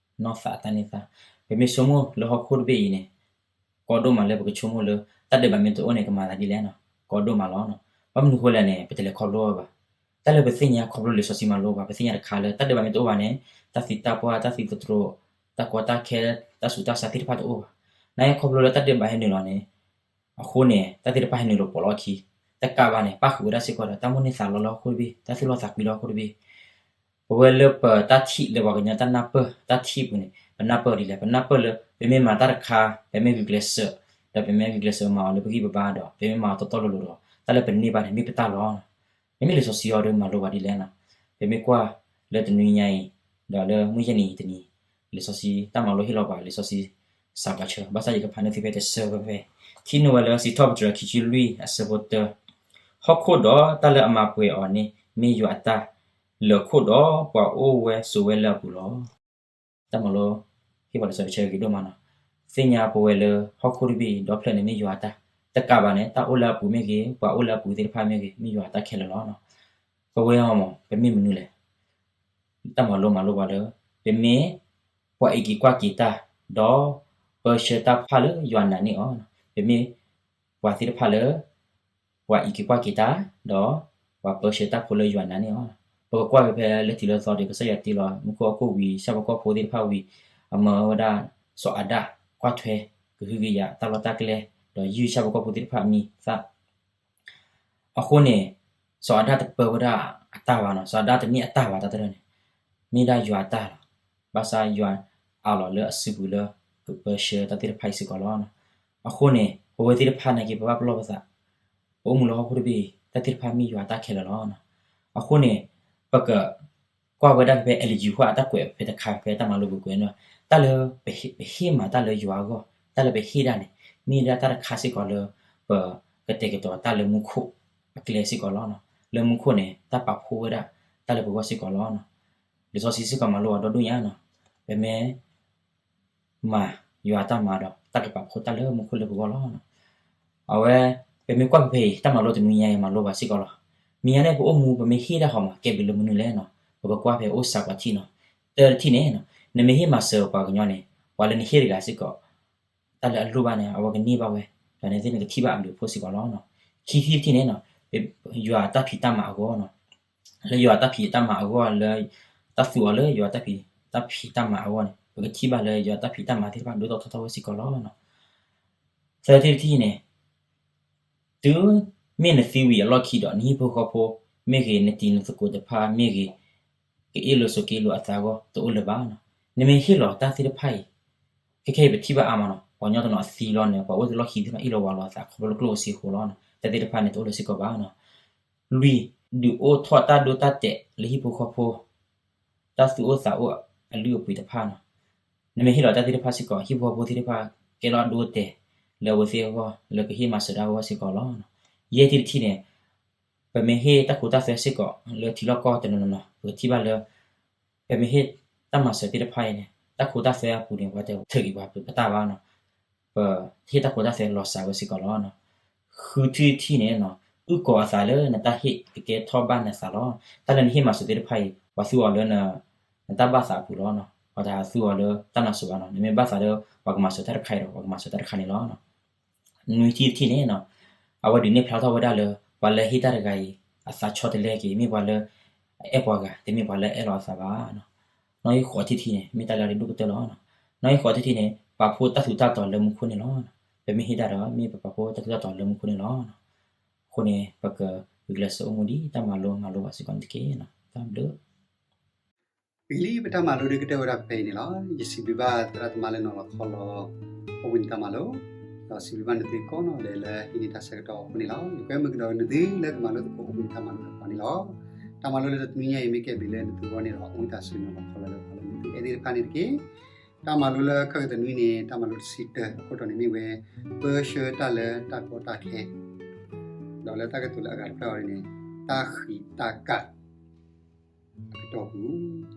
နီၢ်သးအတၢ်န့ၢ်သါ. ပမ့ၢ်ဆိကမိၣ်လၢဟီၣ်ခိၣ်တဘ့ၣ်အံၤန့ၣ် ကီဒိၣ်မးလၢပကဆိကမိၣ်လၢ တၢ်ဒဲးဘးမ့ၢ်တအိၣ်န့ၣ် ကမၤသးဒ်လဲၣ်နီၤ, ကီဒိၣ်မးလီၤ. ဘၣ်မနုၤဃိလဲၣ်န့ၣ် ပတလဲၤခီဖျိဘၣ်. တၢ်လၢပသ့ၣ်ညါခီဖျိလံာ်စီဆှံမၤလိဘၣ်, ပသ့ၣ်ညါတခါလၢ တၢ်ဒဲးဘးမ့ၢ်တအိၣ်ဘၣ်န့ၣ် တၢ်သံတၢ်ပှၢ် တၢ်သံသတြိာ် တၢ်ကီတၢ်ခဲ တၢ်ဆူးတၢ်ဆါသ့ၣ်တဖၣ်တအိၣ်ဘၣ်. နခီဖျိလၢတၢ်ဒဲးဘးဟဲနုာ်လီၤန့ၣ် အဃိန့ၣ် တၢ်သ့ၣ်တဖၣ်ဟဲနုာ်လီၤပိာ်လီၤအခံ, တကးဘၣ်န့ၣ် ပၣ်ဃုာ်ဝဲဒၣ်စ့ၢ်ကီးဒီး တၢ်မိၣ်န့ၢ်သးလီလၢဟီၣ်ခိၣ်တဘ့ၣ်, တၢ်သူၣ်လီသးကွံလၢဟီၣ်ခိၣ်တဘ့ၣ်. ပဝဲလၢပတၢ်ထံၣ်လၢပှၤကညီတၢ်နၢ်ပၢၢ် တၢ်ထံၣ်ပူၤန့ၣ် ပနၢ်ပၢၢ်ဒ်လဲၣ်, ပနၢ်ပၢၢ်လၢ ပမ့ၢ်မၤတၢ်တခါ ပမ့ၢ်ဂုာ်ကျဲးစၢး ဒီးပမ့ၢ်ဂုာ်ကျဲးစၢးမၤအီၤလၢပဂံၢ်ပဘါဒီး ပမ့ၢ်မၤအီၤတီတီလိၤလိၤဒီး တၢ်လၢပန့ၢ်ဘၣ်န့ၣ် မ့ၢ်ပတၢ်လီၤ. မ့မ့ၢ်လံာ်စီဆှံအံၤဒီးမၤလိဘၣ်ဒ်လဲၣ်နီၤ, ပမ့ၢ်ကွၢ်လၢတနွံညါအံၤ ဒီးလၢမုၢ်ယဲၢ်နံၤအံၤတနံၤ, လံာ်စီဆှံတၢ်မၤလိဟ့ၣ်လီၤပှၤ လံာ်စီဆှံစှၤဘၣ်ဆၢ, ဘၣ်ဆၣ်ယကဖးန့ၢ်သုဖဲတဆၢဖဲဖဲ, ထံၣ်န့ၢ်ဝဲလၢစံးထီၣ်ပတြၢၤခံဆံလွံၢ်အဆၢဖိတၢ, ဟီၣ်ခိၣ်ဒီးတၢ်လၢအမၤပှဲၤအီၤန့ၣ် မ့ၢ်ယွၤအတၢ်, လၢၢ်ခိၣ်ဒီးပှၤအိၣ်ဝဲဆိးဝဲလၢအပူၤလီၤ. တၢ်မၤလိဟ့ၣ်ပှၤလံာ်စီဆှံတဆၢဂ့ၤဒိၣ်မးနီၤ, သ့ၣ်ညါပဝဲလၢဟီၣ်ခိၣ်တဘ့ၣ်အံၤ ဒီဖျၢၣ်န့ၣ်မ့ၢ်ယွၤအတၢ်, တကးဘၣ်န့ၣ် တၢ်အိၣ်လၢအပူၤမ့ၢ်ဂ့ၤ ပှၤအိၣ်လၢအပူၤသ့ၣ်တဖၣ်မ့ၢ်ဂ့ၤ မ့ၢ်ယွၤအတၢ်ခဲလၢာ်လီၤ. ပဝဲအံၤမ့ၢ် ပမ့ၢ်မနုၤလဲၣ် တၢ်မၤလိမၤလိပှၤလၢ ပမ့ၢ်ပှၤအံးက့ၤကွၢ်က့ၤတၢ်, ဒီးပၢဆှၢတၢ်ဖိလၢယွၤနာ်န့ၢ်အီၤ, ပမ့ၢ်ပှၤသ့ၣ်တဖၣ်လၢ ပှၤအံးက့ၤကွၢ်က့ၤတၢ်, ဒီးပှၤပၢဆှၢတၢ်ဖိလၢယွၤနာ်န့ၢ်အီၤ. ပကကွၢ်ဖဲဖဲလၢထံးလၢသီဒီး ကစၢ်ယွၤတ့လီၤမူခိၣ်ဟီၣ်ခိၣ်ဝံၤ ဆၣ်ဖိကီၢ်ဖိသ့ၣ်တဖၣ်ဝံၤ အမၢဝဲဒၣ် စီၤအၤဒၣ်ကွၢ်ထွဲ ကဟုကယာ်တၢ်လီၢ်တၢ်ကျဲ ဒီးယုၢ်ဆၣ်ဖိကီၢ်ဖိသ့ၣ်တဖၣ်အမံၤသၣ် အဃိန့ၣ် စီၤအၤဒၣ်တပၢဝဲဒၣ်အတၢ်ဘၣ်နီၤ, စီၤအၤဒၣ်တမ့ၢ်အတၢ်ဘၣ်တၢ်တရၢန့ၣ်, မ့ၢ်ဒၣ်ယွၤအတၢ်လီၤ. ဘၣ်ဆၣ်ယွၤအးလီၤလၢအစုပူၤလၢ ကပၢဆှၢတၢ်သ့ၣ်တဖၣ်အံၤစ့ၢ်ကီးလီၤ. အဃိန့ၣ် ပဝဲသ့ၣ်တဖၣ်နာ်က့ပဘၣ်ပလီၢ်ပသး, ပအိၣ်မူလၢဟီၣ်ခိၣ်တဘ့ၣ်အံၤ တၢ်သ့ၣ်တဖၣ်မ့ၢ်ယွၤအတၢ်ခဲလၢာ်လီၤ. အဃိန့ၣ် ပက ကွၢ်ဝဲဒၣ်ဖဲဖဲ Ellen White အတၢ်ကွဲးဖဲတခါဖဲတၢ်မၤလိပူၤကွဲးန့ၣ်, တၢ်လၢပဟ့ၣ်မးတၢ်လၢယွၤအဂီၢ်, တၢ်လၢပဟ့ၣ်ဒၣ်န့ၣ် မ့ၢ်ဒၣ်တၢ်တခါစ့ၢ်ကီးလၢ ပကတဲာ်ကတီၤတၢ်လၢမူခိၣ်အကျဲစ့ၢ်ကီးလီၤ. လၢမူခိၣ်န့ၣ် တၢ်ပာ်ဖှိၣ်ဝဲဒၣ်တၢ်လၢပဂီၢ်စ့ၢ်ကီးလီၤ. လံာ်စီဆှံစ့ၢ်ကီးမၤလိအီၤဒီဒိၣ်ညါနီၤ, ပမ့ၢ် မၤယွၤအတၢ်မၤဒီး တၢ်ကပာ်ဖှိၣ်တၢ်လၢမူခိၣ်လၢပဂီၢ်လီၤ. အဝဲ ပမ့ၢ်ကွၢ်ဖဲဖဲအံၤ တၢ်မၤလိတနွံညါအံၤ မၤလိပှၤစ့ၢ်ကီးလီၤ. မံၤညါန့ၣ် ပအိၣ်မူ ပမ့ၢ်ဟ့ၣ်တၢ်ဃီမး ကဲဘျုးလၢမနုၤလဲၣ်နီၤ, ပကကွၢ်ဖဲအိၣ်စးပှၤထံၣ်နီၤ. တၢ်တထံၣ်န့ၣ် နမ့ၢ်ဟ့ၣ်မၤစၢၤပှၤကညီန့ၣ် ပှၤလၢနဟ့ၣ်တဂၤစ့ၢ်ကီး တၢ်လၢအလိၣ်ဘၣ်န့ၣ် အဝဲကန့ၢ်ဘၣ်ဝဲ, ဒီးန့ၣ်သ့ၣ်နကထံၣ်ဘၣ်အဘျုးအဖှိၣ်စ့ၢ်ကီးလီၤ. ခံထံၣ်တထံၣ်န့ၣ် ယွၤတၢ်ဖံးတၢ်မၤအဂီၢ်နီၤ, လၢယွၤတၢ်ဖံးတၢ်မၤအဂီၢ်လၢ တၢ်သူအီၤလၢယွၤတၢ်ဖံးတၢ်မၤအဂီၢ်န့ၣ် ပကထံၣ်ဘၣ်လၢယွၤတၢ်ဖံးတၢ်မၤသ့ၣ်တဖၣ်ဒိၣ်ထီၣ်ထီထီၣ်ဝဲစ့ၢ်ကီးလီၤ. သၢထံၣ်တထံၣ်န့ၣ် တုၤမ့ၢ်နသံဝံၤအလီၢ်ခံဒီး နဟံၣ်ဖိဃီဖိမ့ၢ်ဂ့ၤ နတံၤနသကိးတဖၣ်မ့ၢ်ဂ့ၤ ကအ့ၣ်လိာ်ဆိးက့လိာ်အသးအဂီၢ် တအိၣ်လၢၤဘၣ်နီၤ. နမ့ၢ်ဟ့ၣ်လီၤတၢ်သ့ၣ်တဖၣ်အံၤ ခဲခဲအံၤပထံၣ်ဘၣ်အါမးနီၤ, ပှၤကညီတနီၤအသံလီၤန့ၣ် ပှၤအိၣ်တ့ၢ်လီၢ်ခံသ့ၣ်တဖၣ်အ့ၣ်လိာ်ဝးလိာ်အသး ခီဖျိလၢကျိၣ်စ့အဃိလီၤ. တၢ်သ့ၣ်တဖၣ်န့ၣ်တအိၣ်လၢၤစ့ၢ်ကီးဘၣ်နီၤ. လွံၢ်, ဒုးအိၣ်ထီၣ်တၢ်ဒိတၢ်တဲာ်လၢဟံၣ်ဖိဃီဖိ တၢ်သူၣ်အိၣ်သးအိၣ်အလုၢ်အပှ့ၤတဖၣ်နီၤ. နမ့ၢ်ဟ့ၣ်လီၤတၢ်သ့ၣ်တဖၣ်စ့ၢ်ကီး ဟံၣ်ဖိဃီဖိသ့ၣ်တဖၣ်ကဲလီၤအဒိအတဲာ် လၢအဝဲသ့ၣ်အဂီၢ် လၢကဟ့ၣ်မၤစၢၤတၢ်အဂီၢ်စ့ၢ်ကီးလီၤ. ယဲၢ်ထံၣ်တထံၣ်န့ၣ် ပမ့ၢ်ဟ့ၣ်တၢ်ခိတၢ်သွဲစ့ၢ်ကီးလၢထံလီၢ်ကီၢ်တနီၤနီၤနီၤ ပကထံၣ်ဘၣ်လၢ ပမ့ၢ်ဟ့ၣ်တၢ်မၤစၢၤသ့ၣ်တဖၣ်အံၤန့ၣ် တၢ်ခိတၢ်သွဲအပူၤန့ၣ် ပှၤတထုးက့ၤပှၤပတၢ်ဘၣ်နီၤ. ပဟ့ၣ်တၢ်ခိတၢ်သွဲလီၤစှၤဝဲစ့ၢ်ကီးလီၤ. ဃုထံၣ်တထံၣ်န့ၣ် အုၣ်ကီၤအသးလၢနတၢ်ဟ့ၣ်ကကဲထီၣ်ဘၣ်နသးလီၤ. တၢ်လၢနဟ့ၣ်မၤစၢၤသ့ၣ်တဖၣ်အံၤ ပှၤသူအီၤလၢ နတၢ်ဘၣ်သးအပူၤလီၤ. ပှၤတသူအီၤလၢတၢ်နါစိၤဘၣ်နီၤ. နမ့ၢ်ဘၣ်သးလၢ ပှၤကမၤစၢၤတၢ်တခါအံၤဒီး ပှၤကမၤစၢၤတၢ်တခါန့ၣ်လီၤ. နွံထံၣ်တထံၣ်န့ၣ် အဝဲဒုးနဲၣ်ဖျါထီၣ်ဝဲဒၣ်လၢ ပှၤလၢဟ့ၣ်တၢ်တဂၤအံၤ အသးဆီတလဲက့ၤ မ့ၢ်ပှၤလၢ အအဲၣ်ပှၤဂၤ တမ့ၢ်ပှၤလၢအအဲၣ်လီၤအသးဘၣ်. နီၣ်ဂံၢ်ဃိးထံၣ်တထံၣ်န့ၣ် မ့ၢ်တၢ်လၢအရ့ဒိၣ်ကတၢၢ်လီၤ. နီၣ်ဂံၢ်ဃိးထံၣ်တထံၣ်န့ၣ် ပာ်ဖှိၣ်တၢ်ထူးတၢ်တီၤလၢမူခိၣ်န့ၣ်လီၤ. ပမ့ၢ်ဟ့ၣ်တၢ်ဒီး မ့ၢ်ပပာ်ဖှိၣ်တၢ်ထူးတၢ်တီၤလၢမူခိၣ်န့ၣ်လီၤ. အဃိန့ၣ် ပကဂုာ်ကျဲးစၢးအိၣ်မူဒ်တၢ်မၤလိမၤလိဘၣ်စ့ၢ်ကီးန့ၣ်တက့ၢ်. တၢ်ဘျုး ဂ့ၤလံ ပတၢ်မၤလိဒုးကတၢၢ်ဝဲဒၣ်ဖဲအံၤန့ၣ်လီၤ. ယစံးဘျုးဘၣ်သရၣ်သမါလၢနီၤလီၤခီလီၤ အိၣ်ဘှံးနံၤတၢ်မၤလိ, ဒီးစံးဘျုးဘၣ်နသုကိးနီၢ်ဒဲးလၢဟံးန့ၢ်တၢ်ဆၢကတီၢ်အဃိန့ၣ်လီၤ. ယကွဲမုာ်ကဒီးနသုလၢကမၤလိသကိးအိၣ်ဘှံးနံၤတၢ်မၤလိဒီးပှၤန့ၣ်လီၤ. တၢ်မၤလိလၢတနွံညါအံၤမ့ၢ်ကဲဘျုးလၢနသုဂီၢ်န့ၣ်ဒီး အိၣ်မ့ၢ်တၢ်ဆၢနီၤလီၤခီလီၤလၢပှၤလၢနသုအဲၣ်သ့ၣ်တဖၣ်န့ၣ်တက့ၢ်. တၢ်မၤလိလၢခဲကတနွံန့ၣ် တၢ်မၤလိတဆံတၢအခိၣ်တီန့ၣ်မ့ၢ်ဝဲ ပၢဆှၢတၢ်လၢတၢ်ကီတၢ်ခဲ ဒီးလၢတၢ်ကတိၤလၢအဂၤတဖျၢၣ်အံၤန့ၣ် တၢ်ဃံးတၢ်ကၢ်အကတီၢ်ပူၤ,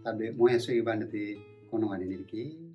တၢ်ဘျုး မ်ယွၤဆိၣ်ဂ့ၤဘၣ်နသုကိးနီၢ်ဂၤဒဲးန့ၣ်တက့ၢ်.